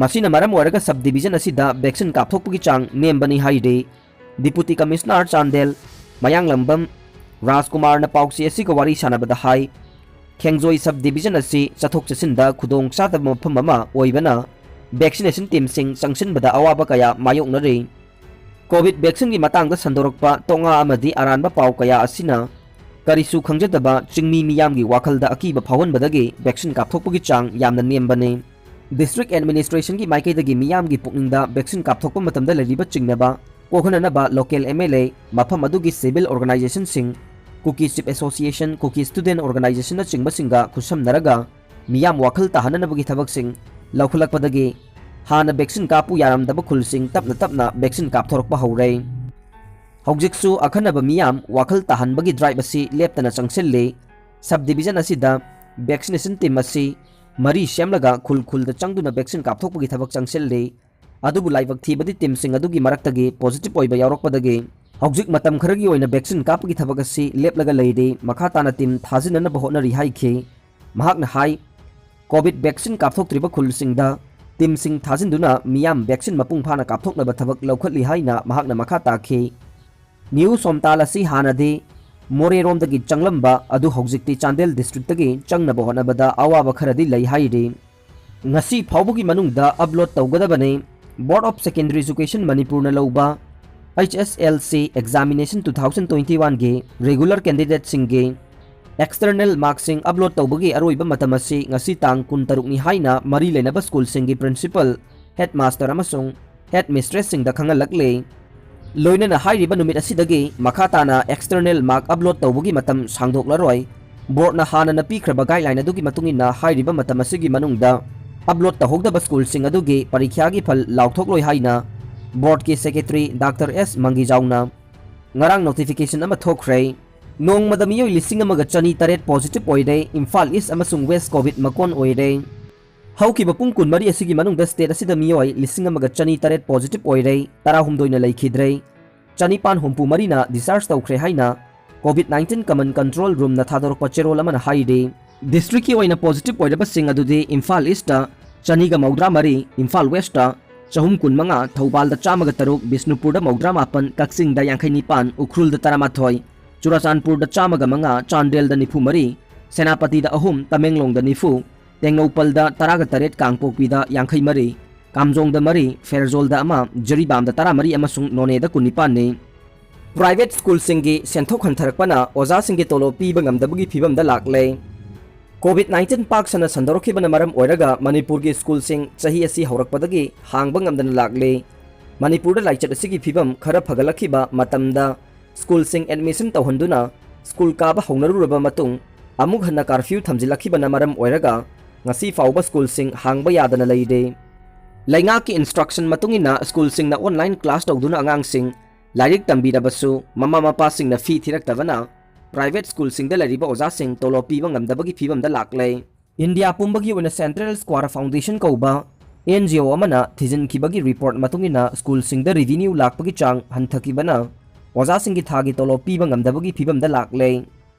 ꯃꯁꯤꯅ ꯃꯔꯝ ꯑꯣꯏꯔꯒ sub division ꯑꯁꯤꯗ vaccine ꯀꯥꯞꯊꯣꯛꯄꯒꯤ ꯆꯥꯡ ꯅꯦꯝꯕꯅꯤ ꯍꯥꯏꯔꯤ꯫ Deputy Commissioner ꯆꯥꯟꯗꯦꯜ ꯃꯌꯥꯡꯂꯝꯕꯝ ꯔꯥꯖꯀꯨꯃꯥꯔꯅ ꯄꯥꯎꯆꯦ ꯑꯁꯤꯒ ꯋꯥꯔꯤ ꯁꯥꯟꯅꯕꯗ ꯍꯥꯏ, ꯈꯦꯡꯖꯣꯏ sub division ꯑꯁꯤ ꯆꯠꯊꯣꯛ ꯆꯠꯁꯤꯟꯗ ꯈꯨꯗꯣꯡ ꯆꯥꯗꯕ ꯃꯐꯝ ꯑꯃ ꯑꯣꯏꯕꯅ vaccination team ꯁꯤꯡ ꯆꯪꯁꯤꯟꯕꯗ ꯑꯋꯥꯕ ꯀꯌꯥ ꯃꯥꯌꯣꯛꯅꯔꯤ꯫ COVID vaccine ꯒꯤ ꯃꯇꯥꯡꯗ ꯁꯟꯗꯣꯔꯛꯄ ꯇꯣꯉꯥ ꯑꯃꯗꯤ ꯑꯔꯥꯟꯕ ꯄꯥꯎ ꯀꯌꯥ ꯑꯁꯤꯅ ꯀꯔꯤꯁꯨ ꯈꯪꯖꯗꯕ ꯆꯤꯡꯃꯤ ꯃꯤꯌꯥꯝꯒꯤ ꯋꯥꯈꯜꯗ ꯑꯀꯤꯕ ꯐꯥꯎꯍꯟꯕꯗꯒꯤ vaccine ꯀꯥꯞꯊꯣꯛꯄꯒꯤ ꯆꯥꯡ ꯌꯥꯝꯅ ꯅꯦꯝꯕꯅꯤ꯫ District administration ꯒꯤ ꯃꯥꯏꯀꯩꯗꯒꯤ ꯃꯤꯌꯥꯝꯒꯤ ꯄꯨꯛꯅꯤꯡꯗ vaccine ꯀꯥꯞꯊꯣꯛꯄ ꯃꯇꯝꯗ ꯂꯩꯔꯤꯕ ꯆꯤꯡꯅꯕ ꯀꯣꯛꯍꯟꯅꯅꯕ local M L A, ꯃꯐꯝ ꯑꯗꯨꯒꯤ civil organization ꯁꯤꯡ, Kuki Chief Association, Kuki Student Organization ꯅꯆꯤꯡꯕꯁꯤꯡꯒ ꯈꯨꯠꯁꯝꯅꯔꯒ ꯃꯤꯌꯥꯝ ꯋꯥꯈꯜ ꯇꯥꯍꯟꯅꯅꯕꯒꯤ ꯊꯕꯛꯁꯤꯡ ꯂꯧꯈꯠꯂꯛꯄꯗꯒꯤ ꯍꯥꯟꯅ vaccine ꯀꯥꯞꯄꯨ ꯌꯥꯔꯝꯗꯕ ꯈꯨꯜꯁꯤꯡ ꯇꯞꯅ ꯇꯞꯅ vaccine ꯀꯥꯞꯊꯣꯔꯛꯄ ꯍꯧꯔꯦ꯫ ꯍꯧꯖꯤꯛꯁꯨ ꯑꯈꯟꯅꯕ ꯃꯤꯌꯥꯝ ꯋꯥꯈꯜ ꯇꯥꯍꯟꯕꯒꯤ drive ꯑꯁꯤ ꯂꯦꯞꯇꯅ ꯆꯪꯁꯤꯜꯂꯤ꯫ Sub division ꯑꯁꯤꯗ vaccination team ꯑꯁꯤ ꯃꯔꯤ ꯁꯦꯝꯂꯒ ꯈꯨꯜ ꯈꯨꯜꯗ ꯆꯪꯗꯨꯅ vaccine ꯀꯥꯞꯊꯣꯛꯄꯒꯤ ꯊꯕꯛ ꯆꯪꯁꯤꯜꯂꯤ꯫ ꯑꯗꯨꯕꯨ ꯂꯥꯏꯕꯛ ꯊꯤꯕꯗꯤ team ꯁꯤꯡ ꯑꯗꯨꯒꯤ ꯃꯔꯛꯇꯒꯤ positive ꯑꯣꯏꯕ ꯌꯥꯎꯔꯛꯄꯗꯒꯤ ꯍꯧꯖꯤꯛ ꯃꯇꯝ ꯈꯔꯒꯤ ꯑꯣꯏꯅ vaccine ꯀꯥꯞꯄꯒꯤ ꯊꯕꯛ ꯑꯁꯤ ꯂꯦꯞꯂꯒ ꯂꯩꯔꯦ, ꯃꯈꯥ ꯇꯥꯅ team ꯊꯥꯖꯤꯟꯅꯅꯕ ꯍꯣꯠꯅꯔꯤ ꯍꯥꯏꯈꯤ꯫ ꯃꯍꯥꯛꯅ ꯍꯥꯏ, COVID vaccine ꯀꯥꯞꯊꯣꯛꯇ꯭ꯔꯤꯕ ꯈꯨꯜꯁꯤꯡꯗ teamꯁꯤꯡ ꯊꯥꯖꯤꯟꯗꯨꯅ ꯃꯤꯌꯥꯝ vaccine ꯃꯄꯨꯡ ꯐꯥꯅ ꯀꯥꯞꯊꯣꯛꯅꯕ ꯊꯕꯛ ꯂꯧꯈꯠꯂꯤ ꯍꯥꯏꯅ ꯃꯍꯥꯛꯅ ꯃꯈꯥ ꯇꯥꯈꯤ꯫ New ꯁꯣꯝꯇꯥꯜ ꯑꯁꯤ ꯍꯥꯟꯅꯗꯤ ꯃꯣꯔꯦꯔꯣꯝꯗꯒꯤ ꯆꯪꯂꯝꯕ ꯑꯗꯨ ꯍꯧꯖꯤꯛꯇꯤ ꯆꯥꯟꯗꯦꯜ districtꯇꯒꯤ ꯆꯪꯅꯕ ꯍꯣꯠꯅꯕꯗ ꯑꯋꯥꯕ ꯈꯔꯗꯤ ꯂꯩ ꯍꯥꯏꯔꯤ꯫ ꯉꯁꯤ ꯐꯥꯎꯕꯒꯤ ꯃꯅꯨꯡꯗ upload ꯇꯧꯒꯗꯕꯅꯤ꯫ Board of Secondary Education ꯃꯅꯤꯄꯨꯔꯅ ꯂꯧꯕ HSLC examination two thousand twenty oneꯒꯤ regular candidateꯁꯤꯡꯒꯤ external markꯁꯤꯡ upload ꯇꯧꯕꯒꯤ ꯑꯔꯣꯏꯕ ꯃꯇꯝ ꯑꯁꯤ ꯉꯁꯤ ꯇꯥꯡ ꯀꯨꯟꯇꯔꯨꯛꯅꯤ ꯍꯥꯏꯅ ꯃꯔꯤ ꯂꯩꯅꯕ ꯁ꯭ꯀꯨꯜꯁꯤꯡꯒꯤ principal, headmaster ꯑꯃꯁꯨꯡ headmistressꯁꯤꯡꯗ ꯈꯪꯍꯜꯂꯛꯂꯦ꯫ ꯂꯣꯏꯅꯅ ꯍꯥꯏꯔꯤꯕ ꯅꯨꯃꯤꯠ ꯑꯁꯤꯗꯒꯤ ꯃꯈꯥ ꯇꯥꯅ external mark upload ꯇꯧꯕꯒꯤ ꯃꯇꯝ ꯁꯥꯡꯗꯣꯛꯂꯔꯣꯏ꯫ Boardꯅ ꯍꯥꯟꯅꯅ ꯄꯤꯈ꯭ꯔꯕ guideline ꯑꯗꯨꯒꯤ ꯃꯇꯨꯡ ꯏꯟꯅ ꯍꯥꯏꯔꯤꯕ ꯃꯇꯝ ꯑꯁꯤꯒꯤ ꯃꯅꯨꯡꯗ upload ꯇꯧꯍꯧꯗꯕ ꯁ꯭ꯀꯨꯜꯁꯤꯡ ꯑꯗꯨꯒꯤ ꯄꯔꯤꯈ꯭ꯌꯥꯒꯤ ꯐꯜ ꯂꯥꯎꯊꯣꯛꯂꯣꯏ ꯍꯥꯏꯅ Boardꯀꯤ Secretary Doctor S ꯃꯪꯒꯤꯖꯥꯎꯅ ꯉꯔꯥꯡ notification ꯑꯃ ꯊꯣꯛꯈ꯭ꯔꯦ꯫ ꯅꯣꯡꯃꯗ ꯃꯤꯑꯣꯏ ꯂꯤꯁꯤꯡ ꯑꯃꯒ ꯆꯅꯤ ꯇꯔꯦꯠ positive ꯑꯣꯏꯔꯦ꯫ ꯏꯝꯐꯥꯜ East ꯑꯃꯁꯨꯡ West COVID ꯃꯀꯣꯟ ꯑꯣꯏꯔꯦ꯫ ꯍꯧꯈꯤꯕ ꯄꯨꯡ ꯀꯨꯟꯃꯔꯤ ꯑꯁꯤꯒꯤ ꯃꯅꯨꯡꯗ state ꯑꯁꯤꯗ ꯃꯤꯑꯣꯏ ꯂꯤꯁꯤꯡ ꯑꯃꯒ ꯆꯅꯤ ꯇꯔꯦꯠ positive ꯑꯣꯏꯔꯦ, ꯇꯔꯥꯍꯨꯝꯗꯣꯏꯅ ꯂꯩꯈꯤꯗ꯭ꯔꯦ꯫ ꯆꯅꯤꯄꯥꯟ ꯍꯨꯝꯐꯨ ꯃꯔꯤꯅ discharge ꯇꯧꯈ꯭ꯔꯦ ꯍꯥꯏꯅ COVID nineteen Command Control Roomꯅ ꯊꯥꯗꯣꯔꯛꯄ ꯆꯦꯔꯣꯜ ꯑꯃꯅ ꯍꯥꯏꯔꯤ꯫ Districtꯀꯤ ꯑꯣꯏꯅ positive ꯑꯣꯏꯔꯕꯁꯤꯡ ꯑꯗꯨꯗꯤ ꯏꯝꯐꯥꯜ Eastꯇ ꯆꯅꯤꯒ ꯃꯧꯗ꯭ꯔꯥ ꯃꯔꯤ, ꯏꯝꯐꯥꯜ Westꯇ ꯆꯍꯨꯝ ꯀꯨꯟꯃꯉꯥ, ꯊꯧꯕꯥꯜꯗ ꯆꯥꯝꯃꯒ ꯇꯔꯨꯛ, ꯕꯤꯁꯅꯨꯄꯨꯔꯗ ꯃꯧꯗ꯭ꯔꯥ ꯃꯥꯄꯟ, ꯀꯛꯆꯤꯡꯗ ꯌꯥꯡꯈꯩ ꯅꯤꯄꯥꯟ, ꯎꯈ꯭ꯔꯨꯜꯗ ꯇꯔꯥꯃꯥꯊꯣꯏ, ꯆꯨꯔꯥꯆꯥꯟꯄꯨꯔꯗ ꯆꯥꯝꯃꯒ ꯃꯉꯥ, ꯆꯥꯟꯗꯦꯜꯗ ꯅꯤꯐꯨ ꯃꯔꯤ, ꯁꯦꯅꯥꯄꯇꯤꯗ ꯑꯍꯨꯝ, ꯇꯃꯦꯡꯂꯣꯡꯗ ꯅꯤꯐꯨ, ꯇꯦꯡꯅꯧꯄꯜꯗ ꯇꯔꯥꯒ ꯇꯔꯦꯠ, ꯀꯥꯡꯄꯣꯛꯄꯤꯗ ꯌꯥꯡꯈꯩ ꯃꯔꯤ, ꯀꯥꯝꯖꯣꯡꯗ ꯃꯔꯤ, ꯐꯦꯔꯖꯣꯜꯗ ꯑꯃ, ꯖꯤꯔꯤꯕꯥꯝꯗ ꯇꯔꯥꯃꯔꯤ ꯑꯃꯁꯨꯡ ꯅꯣꯅꯦꯗ ꯀꯨꯟꯅꯤꯄꯥꯟꯅꯤ꯫ Private ꯁ꯭ꯀꯨꯜꯁꯤꯡꯒꯤ ꯁꯦꯟꯊꯣꯛ ꯍꯟꯊꯔꯛꯄꯅ ꯑꯣꯖꯥꯁꯤꯡꯒꯤ ꯇꯣꯂꯣꯞ ꯄꯤꯕ ꯉꯝꯗꯕꯒꯤ ꯐꯤꯚꯝꯗ ꯂꯥꯛꯂꯦ꯫ COVID nineteen ꯄꯥꯛ ꯁꯟꯅ ꯁꯟꯗꯣꯔꯛꯈꯤꯕꯅ ꯃꯔꯝ ꯑꯣꯏꯔꯒ ꯃꯅꯤꯄꯨꯔꯒꯤ ꯁ꯭ꯀꯨꯜꯁꯤꯡ ꯆꯍꯤ ꯑꯁꯤ ꯍꯧꯔꯛꯄꯗꯒꯤ ꯍꯥꯡꯕ ꯉꯝꯗꯅ ꯂꯥꯛꯂꯦ꯫ ꯃꯅꯤꯄꯨꯔꯗ ꯂꯥꯏꯆꯠ ꯑꯁꯤꯒꯤ ꯐꯤꯚꯝ ꯈꯔ ꯐꯒꯠꯂꯛꯈꯤꯕ ꯃꯇꯝꯗ ꯁ꯭ꯀꯨꯜꯁꯤꯡ admission ꯇꯧꯍꯟꯗꯨꯅ ꯁ꯭ꯀꯨꯜ ꯀꯥꯕ ꯍꯧꯅꯔꯨꯔꯕ ꯃꯇꯨꯡ ꯑꯃꯨꯛ ꯍꯟꯅ curfew ꯊꯝꯖꯤꯜꯂꯛꯈꯤꯕꯅ ꯃꯔꯝ ꯑꯣꯏꯔꯒ ꯉꯁꯤ ꯐꯥꯎꯕ ꯁ꯭ꯀꯨꯜꯁꯤꯡ ꯍꯥꯡꯕ ꯌꯥꯗꯅ ꯂꯩꯔꯦ꯫ ꯂꯩꯉꯥꯛꯀꯤ instruction ꯃꯇꯨꯡ ꯏꯟꯅ ꯁ꯭ꯀꯨꯜꯁꯤꯡꯅ online class ꯇꯧꯗꯨꯅ ꯑꯉꯥꯡꯁꯤꯡ ꯂꯥꯏꯔꯤꯛ ꯇꯝꯕꯤꯔꯕꯁꯨ ꯃꯃꯥ ꯃꯄꯥꯁꯤꯡꯅ fee ꯊꯤꯔꯛꯇꯕꯅ private ꯁ꯭ꯀꯨꯜꯁꯤꯡꯗ ꯂꯩꯔꯤꯕ ꯑꯣꯖꯥꯁꯤꯡ ꯇꯣꯂꯣꯞ ꯄꯤꯕ ꯉꯝꯗꯕꯒꯤ ꯐꯤꯚꯝꯗ ꯂꯥꯛꯂꯦ꯫ ꯏꯟꯗꯤꯌꯥ ꯄꯨꯝꯕꯒꯤ ꯑꯣꯏꯅ Central Square Foundation ꯀꯧꯕ NGO ꯑꯃꯅ ꯊꯤꯖꯤꯟꯈꯤꯕꯒꯤ report ꯃꯇꯨꯡ ꯏꯟꯅ ꯁ꯭ꯀꯨꯜꯁꯤꯡꯗ revenue ꯂꯥꯛꯄꯒꯤ ꯆꯥꯡ ꯍꯟꯊꯈꯤꯕꯅ ꯑꯣꯖꯥꯁꯤꯡꯒꯤ ꯊꯥꯒꯤ ꯇꯣꯂꯣꯞ ꯄꯤꯕ ꯉꯝꯗꯕꯒꯤ ꯐꯤꯕꯝꯗ ꯂꯥꯛꯂꯦ꯫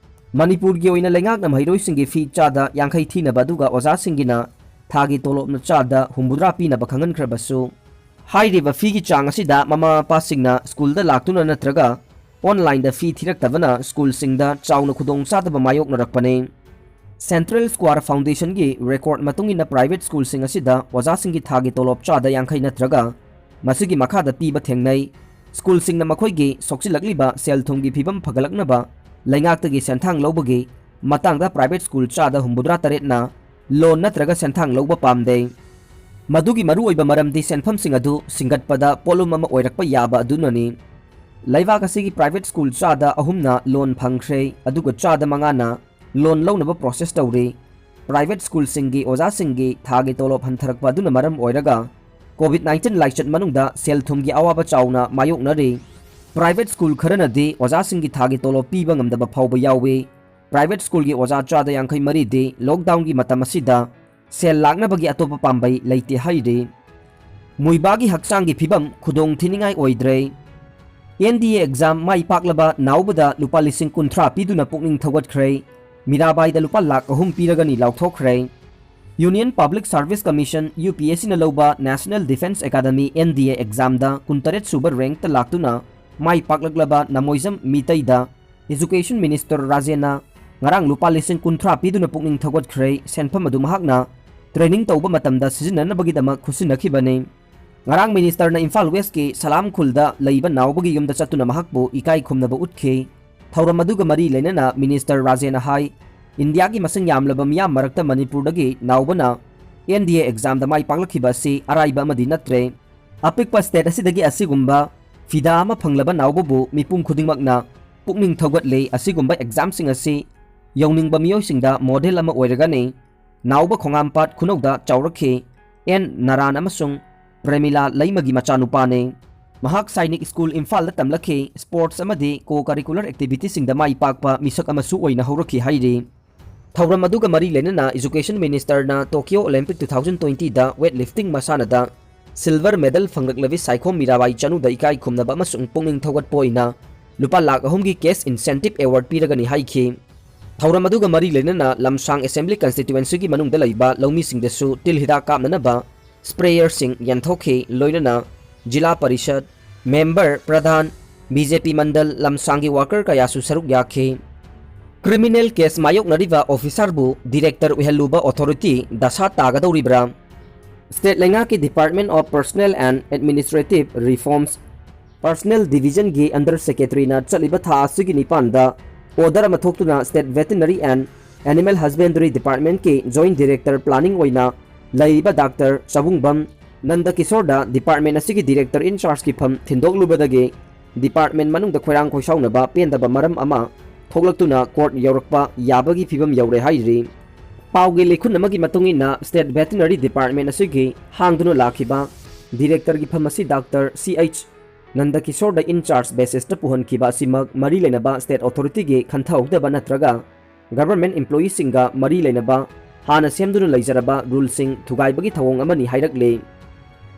ꯃꯅꯤꯄꯨꯔꯒꯤ ꯑꯣꯏꯅ ꯂꯩꯉꯥꯛꯅ ꯃꯍꯩꯔꯣꯏꯁꯤꯡꯒꯤ ꯐꯤ ꯆꯥꯗ ꯌꯥꯡꯈꯩ ꯊꯤꯅꯕ ꯑꯗꯨꯒ ꯑꯣꯖꯥꯁꯤꯡꯒꯤꯅ ꯊꯥꯒꯤ ꯇꯣꯂꯣꯞꯅ ꯆꯥꯗ ꯍꯨꯝꯐꯨꯇꯔꯥ ꯄꯤꯅꯕ ꯈꯪꯍꯟꯈ꯭ꯔꯕꯁꯨ, ꯍꯥꯏꯔꯤꯕ ꯐꯤꯒꯤ ꯆꯥꯡ ꯑꯁꯤꯗ ꯃꯃꯥ ꯃꯄꯥꯁꯤꯡꯅ ꯁ꯭ꯀꯨꯜꯗ ꯂꯥꯛꯇꯨꯅ ꯅꯠꯇ꯭ꯔꯒ ꯑꯣꯟꯂꯥꯏꯟꯗ ꯐꯤ ꯊꯤꯔꯛꯇꯕꯅ ꯁ꯭ꯀꯨꯜꯁꯤꯡꯗ ꯆꯥꯎꯅ ꯈꯨꯗꯣꯡꯆꯥꯗꯕ ꯃꯥꯌꯣꯛꯅꯔꯛꯄꯅꯤ꯫ Central Square Foundationꯒꯤ ꯔꯦꯀꯣꯔꯗ ꯃꯇꯨꯡ ꯏꯟꯅ, ꯄ꯭ꯔꯥꯏꯚꯦꯠ ꯁ꯭ꯀꯨꯜꯁꯤꯡ ꯑꯁꯤꯗ ꯑꯣꯖꯥꯁꯤꯡꯒꯤ ꯊꯥꯒꯤ ꯇꯣꯂꯣꯞ ꯆꯥꯗ ꯌꯥꯡꯈꯩ ꯅꯠꯇ꯭ꯔꯒ ꯃꯁꯤꯒꯤ ꯃꯈꯥꯗ ꯄꯤꯕ ꯊꯦꯡꯅꯩ꯫ ꯁ꯭ꯀꯨꯜꯁꯤꯡꯅ ꯃꯈꯣꯏꯒꯤ ꯁꯣꯛꯆꯤꯜꯂꯛꯂꯤꯕ ꯁꯦꯜ ꯊꯨꯝꯒꯤ ꯐꯤꯕꯝ ꯐꯒꯠꯂꯛꯅꯕ ꯂꯩꯉꯥꯛꯇꯒꯤ ꯁꯦꯟꯊꯥꯡ ꯂꯧꯕꯒꯤ ꯃꯇꯥꯡꯗ ꯄ꯭ꯔꯥꯏꯚꯦꯠ ꯁ꯭ꯀꯨꯜ ꯆꯥꯗ ꯍꯨꯝꯐꯨꯇꯔꯥ ꯇꯔꯦꯠꯅ ꯂꯣꯟ ꯅꯠꯇ꯭ꯔꯒ ꯁꯦꯟꯊꯥꯡ ꯂꯧꯕ ꯄꯥꯝꯗꯦ꯫ ꯃꯗꯨꯒꯤ ꯃꯔꯨꯑꯣꯏꯕ ꯃꯔꯝꯗꯤ ꯁꯦꯟꯐꯝꯁꯤꯡ ꯑꯗꯨ ꯁꯤꯡꯒꯠꯄꯗ ꯄꯣꯠꯂꯨꯝ ꯑꯃ ꯑꯣꯏꯔꯛꯄ ꯌꯥꯕ ꯑꯗꯨꯅꯅꯤ꯫ ꯂꯩꯕꯥꯛ ꯑꯁꯤꯒꯤ ꯄ꯭ꯔꯥꯏꯚꯦꯠ ꯁ꯭ꯀꯨꯜ ꯆꯥꯗ ꯑꯍꯨꯝꯅ ꯂꯣꯟ ꯐꯪꯈ꯭ꯔꯦ, ꯑꯗꯨꯒ ꯆꯥꯗ ꯃꯉꯥꯅ ꯂꯣꯟ ꯂꯧꯅꯕ ꯄ꯭ꯔꯣꯁꯦꯁ ꯇꯧꯔꯤ꯫ ꯄ꯭ꯔꯥꯏꯚꯦꯠ ꯁ꯭ꯀꯨꯜꯁꯤꯡꯒꯤ ꯑꯣꯖꯥꯁꯤꯡꯒꯤ ꯊꯥꯒꯤ ꯇꯣꯂꯣꯞ ꯍꯟꯊꯔꯛꯄ ꯑꯗꯨꯅ ꯃꯔꯝ ꯑꯣꯏꯔꯒ COVID nineteen ꯂꯥꯏꯆꯠ ꯃꯅꯨꯡꯗ ꯁꯦꯜ ꯊꯨꯝꯒꯤ ꯑꯋꯥꯕ ꯆꯥꯎꯅ ꯃꯥꯌꯣꯛꯅꯔꯤ꯫ ꯄ꯭ꯔꯥꯏꯚꯦꯠ ꯁ꯭ꯀꯨꯜ ꯈꯔꯅꯗꯤ ꯑꯣꯖꯥꯁꯤꯡꯒꯤ ꯊꯥꯒꯤ ꯇꯣꯂꯣꯞ ꯄꯤꯕ ꯉꯝꯗꯕ ꯐꯥꯎꯕ ꯌꯥꯎꯏ꯫ ꯄ꯭ꯔꯥꯏꯚꯦꯠ ꯁ꯭ꯀꯨꯜꯒꯤ ꯑꯣꯖꯥ ꯆꯥꯗ ꯌꯥꯡꯈꯩ ꯃꯔꯤꯗꯤ ꯂꯣꯛꯗꯥꯎꯟꯒꯤ ꯃꯇꯝ ꯑꯁꯤꯗ ꯁꯦꯜ ꯂꯥꯛꯅꯕꯒꯤ ꯑꯇꯣꯞꯄ ꯄꯥꯝꯕꯩ ꯂꯩꯇꯦ ꯍꯥꯏꯔꯤ꯫ ꯃꯨꯏꯕꯥꯒꯤ ꯍꯛꯆꯥꯡꯒꯤ ꯐꯤꯕꯝ ꯈꯨꯗꯣꯡ ꯊꯤꯅꯤꯡꯉꯥꯏ ꯑꯣꯏꯗ꯭ꯔꯦ꯫ NDA exam ꯃꯥꯏ ꯄꯥꯛꯂꯕ ꯅꯥꯎꯕꯗ ꯂꯨꯄꯥ ꯂꯤꯁꯤꯡ ꯀꯨꯟꯊ꯭ꯔꯥ ꯄꯤꯗꯨꯅ ꯄꯨꯛꯅꯤꯡ ꯊꯧꯒꯠꯈ꯭ꯔꯦ꯫ ꯃꯤꯔꯥꯕꯥꯏꯗ ꯂꯨꯄꯥ ꯂꯥꯈ ꯑꯍꯨꯝ ꯄꯤꯔꯒꯅꯤ ꯂꯥꯎꯊꯣꯛꯈ꯭ꯔꯦ꯫ Union Public Service Commission, UPSCꯅ ꯂꯧꯕ National Defence Academy, NDA examꯗ ꯀꯨꯟꯇꯔꯦꯠ ꯁꯨꯕ ꯔꯦꯡꯛꯇ ꯂꯥꯛꯇꯨꯅ ꯃꯥꯏ ꯄꯥꯛꯂꯛꯂꯕ ꯅꯃꯣꯏꯖꯝ ꯃꯤꯇꯩꯗ Education Minister ꯔꯥꯖꯦꯟꯅ ꯉꯔꯥꯡ ꯂꯨꯄꯥ ꯂꯤꯁꯤꯡ ꯀꯨꯟꯊ꯭ꯔꯥ ꯄꯤꯗꯨꯅ ꯄꯨꯛꯅꯤꯡ ꯊꯧꯒꯠꯈ꯭ꯔꯦ꯫ ꯁꯦꯟꯐꯝ ꯑꯗꯨ ꯃꯍꯥꯛꯅ training ꯇꯧꯕ ꯃꯇꯝꯗ ꯁꯤꯖꯤꯟꯅꯅꯕꯒꯤꯗꯃꯛ ꯈꯨꯠꯁꯤꯟꯅꯈꯤꯕꯅꯤ꯫ ꯉꯔꯥꯡ ministerꯅ ꯏꯝꯐꯥꯜ ꯋꯦꯁꯀꯤ ꯁꯂꯥꯝ ꯈꯨꯜꯗ ꯂꯩꯕ ꯅꯥꯎꯕꯒꯤ ꯌꯨꯝꯗ ꯆꯠꯇꯨꯅ ꯃꯍꯥꯛꯄꯨ ꯏꯀꯥꯏ ꯈꯨꯝꯅꯕ ꯎꯠꯈꯤ꯫ ꯊꯧꯔꯝ ꯑꯗꯨꯒ ꯃꯔꯤ ꯂꯩꯅꯅ minister ꯔꯥꯖꯦꯟꯅ ꯍꯥꯏ, ꯏꯟꯗꯤꯌꯥꯒꯤ ꯃꯁꯤꯡ ꯌꯥꯝꯂꯕ ꯃꯤꯌꯥꯝ ꯃꯔꯛꯇ ꯃꯅꯤꯄꯨꯔꯗꯒꯤ ꯅꯥꯎꯕꯅ NDA examꯗ ꯃꯥꯏ ꯄꯥꯛꯂꯛꯈꯤꯕ ꯑꯁꯤ ꯑꯔꯥꯏꯕ ꯑꯃꯗꯤ ꯅꯠꯇ꯭ꯔꯦ꯫ ꯑꯄꯤꯛꯄ state ꯑꯁꯤꯗꯒꯤ ꯑꯁꯤꯒꯨꯝꯕ ꯐꯤꯗꯥ ꯑꯃ ꯐꯪꯂꯕ ꯅꯥꯎꯕꯕꯨ ꯃꯤꯄꯨꯝ ꯈꯨꯗꯤꯡꯃꯛꯅ ꯄꯨꯛꯅꯤꯡ ꯊꯧꯒꯠꯂꯤ꯫ ꯑꯁꯤꯒꯨꯝꯕ examꯁꯤꯡ ꯑꯁꯤ ꯌꯧꯅꯤꯡꯕ ꯃꯤꯑꯣꯏꯁꯤꯡꯗ model ꯑꯃ ꯑꯣꯏꯔꯒꯅꯤ꯫ ꯅꯥꯎꯕ ꯈꯣꯡꯉꯥꯝꯄꯥꯠ ꯈꯨꯅꯧꯗ ꯆꯥꯎꯔꯛꯈꯤ꯫ ꯑꯦꯟ ꯅꯥꯔꯥꯟ ꯑꯃꯁꯨꯡ ꯄ꯭ꯔꯦꯃꯤꯂꯥ ꯂꯩꯃꯒꯤ ꯃꯆꯥꯅꯨꯄꯥꯅꯤ꯫ ꯃꯍꯥꯛ ꯁꯥꯏꯅꯤꯛ ꯁ꯭ꯀꯨꯜ ꯏꯝꯐꯥꯜꯗ ꯇꯝꯂꯛꯈꯤ꯫ Sports ꯑꯃꯗꯤ co-curricular activitiesꯁꯤꯡꯗ ꯃꯥꯏ ꯄꯥꯛꯄ ꯃꯤꯁꯛ ꯑꯃꯁꯨ ꯑꯣꯏꯅ ꯍꯧꯔꯛꯈꯤ ꯍꯥꯏꯔꯤ꯫ ꯊꯧꯔꯝ ꯑꯗꯨꯒ ꯃꯔꯤ ꯂꯩꯅꯅ Education ministerꯅ Tokyo Olympic two thousand twentyꯗ weightlifting ꯃꯁꯥꯟꯅꯗ silver medal ꯐꯪꯂꯛꯂꯕꯤ Saikhom Mirabai ꯆꯅꯨꯗ ꯏꯀꯥꯏ ꯈꯨꯝꯅꯕ ꯑꯃꯁꯨꯡ ꯄꯨꯛꯅꯤꯡ ꯊꯧꯒꯠꯄ ꯑꯣꯏꯅ ꯂꯨꯄꯥ ꯂꯥꯈ ꯑꯍꯨꯝꯒꯤ cash incentive award ꯄꯤꯔꯒꯅꯤ ꯍꯥꯏꯈꯤ꯫ ꯊꯧꯔꯝ ꯑꯗꯨꯒ ꯃꯔꯤ ꯂꯩꯅꯅ ꯂꯝꯁꯥꯡ assembly constituencyꯒꯤ ꯃꯅꯨꯡꯗ ꯂꯩꯕ ꯂꯧꯃꯤꯁꯤꯡꯗꯁꯨ ꯇꯤꯜ ꯍꯤꯗꯥꯛ ꯀꯥꯞꯅꯅꯕ sprayerꯁꯤꯡ ꯌꯦꯟꯊꯣꯛꯈꯤ꯫ ꯂꯣꯏꯅꯅ ꯖꯤꯂꯥ ꯄꯔꯤꯁꯠ, member, ꯄ꯭ꯔꯙꯥꯟ, BJP ꯃꯟꯗꯜ, ꯂꯝꯁꯥꯡꯒꯤ worker ꯀꯌꯥꯁꯨ ꯁꯔꯨꯛ ꯌꯥꯈꯤ꯫ Criminal case ꯃꯥꯌꯣꯛꯅꯔꯤꯕ officerꯕꯨ director ꯑꯣꯏꯍꯜꯂꯨꯕ authority ꯗꯁꯥ ꯇꯥꯒꯗꯧꯔꯤꯕ꯭ꯔꯥ? State ꯂꯩꯉꯥꯛꯀꯤ Department of Personnel and Administrative Reforms, Personnel Divisionꯒꯤ under secretaryꯅ ꯆꯠꯂꯤꯕ ꯊꯥ ꯑꯁꯤꯒꯤ ꯅꯤꯄꯥꯟꯗ order ꯑꯃ ꯊꯣꯛꯇꯨꯅ State Veterinary and Animal Husbandry Departmentꯀꯤ Joint Director Planning ꯑꯣꯏꯅ ꯂꯩꯔꯤꯕ Doctor ꯆꯕꯨꯡꯕꯝ ꯅꯟꯗꯀꯤꯁꯣꯔꯗ department ꯑꯁꯤꯒꯤ director in chargeꯀꯤ ꯐꯝ ꯊꯤꯟꯗꯣꯛꯂꯨꯕꯗꯒꯤ department ꯃꯅꯨꯡꯗ ꯈꯣꯏꯔꯥꯡ ꯈꯣꯏꯁꯥꯎꯅꯕ ꯄꯦꯟꯗꯕ ꯃꯔꯝ ꯑꯃ ꯊꯣꯛꯂꯛꯇꯨꯅ court ꯌꯧꯔꯛꯄ ꯌꯥꯕꯒꯤ ꯐꯤꯕꯝ ꯌꯧꯔꯦ ꯍꯥꯏꯔꯤ꯫ ꯄꯥꯎꯒꯤ ꯂꯤꯈꯨꯟ ꯑꯃꯒꯤ ꯃꯇꯨꯡ ꯏꯟꯅ, State Veterinary Department ꯑꯁꯤꯒꯤ ꯍꯥꯡꯗꯨꯅ ꯂꯥꯛꯈꯤꯕ directorꯒꯤ ꯐꯝ ꯑꯁꯤ Doctor C H ꯅꯟꯗꯀꯤꯁꯣꯔꯗ in charge basisꯇ ꯄꯨꯍꯟꯈꯤꯕ ꯑꯁꯤꯃꯛ ꯃꯔꯤ ꯂꯩꯅꯕ state authorityꯒꯤ ꯈꯟꯊꯍꯧꯗꯕ ꯅꯠꯇ꯭ꯔꯒ government employeeꯁꯤꯡꯒ ꯃꯔꯤ ꯂꯩꯅꯕ ꯍꯥꯟꯅ ꯁꯦꯝꯗꯨꯅ ꯂꯩꯖꯔꯕ ruleꯁꯤꯡ ꯊꯨꯒꯥꯏꯕꯒꯤ ꯊꯧꯑꯣꯡ ꯑꯃꯅꯤ ꯍꯥꯏꯔꯛꯂꯤ꯫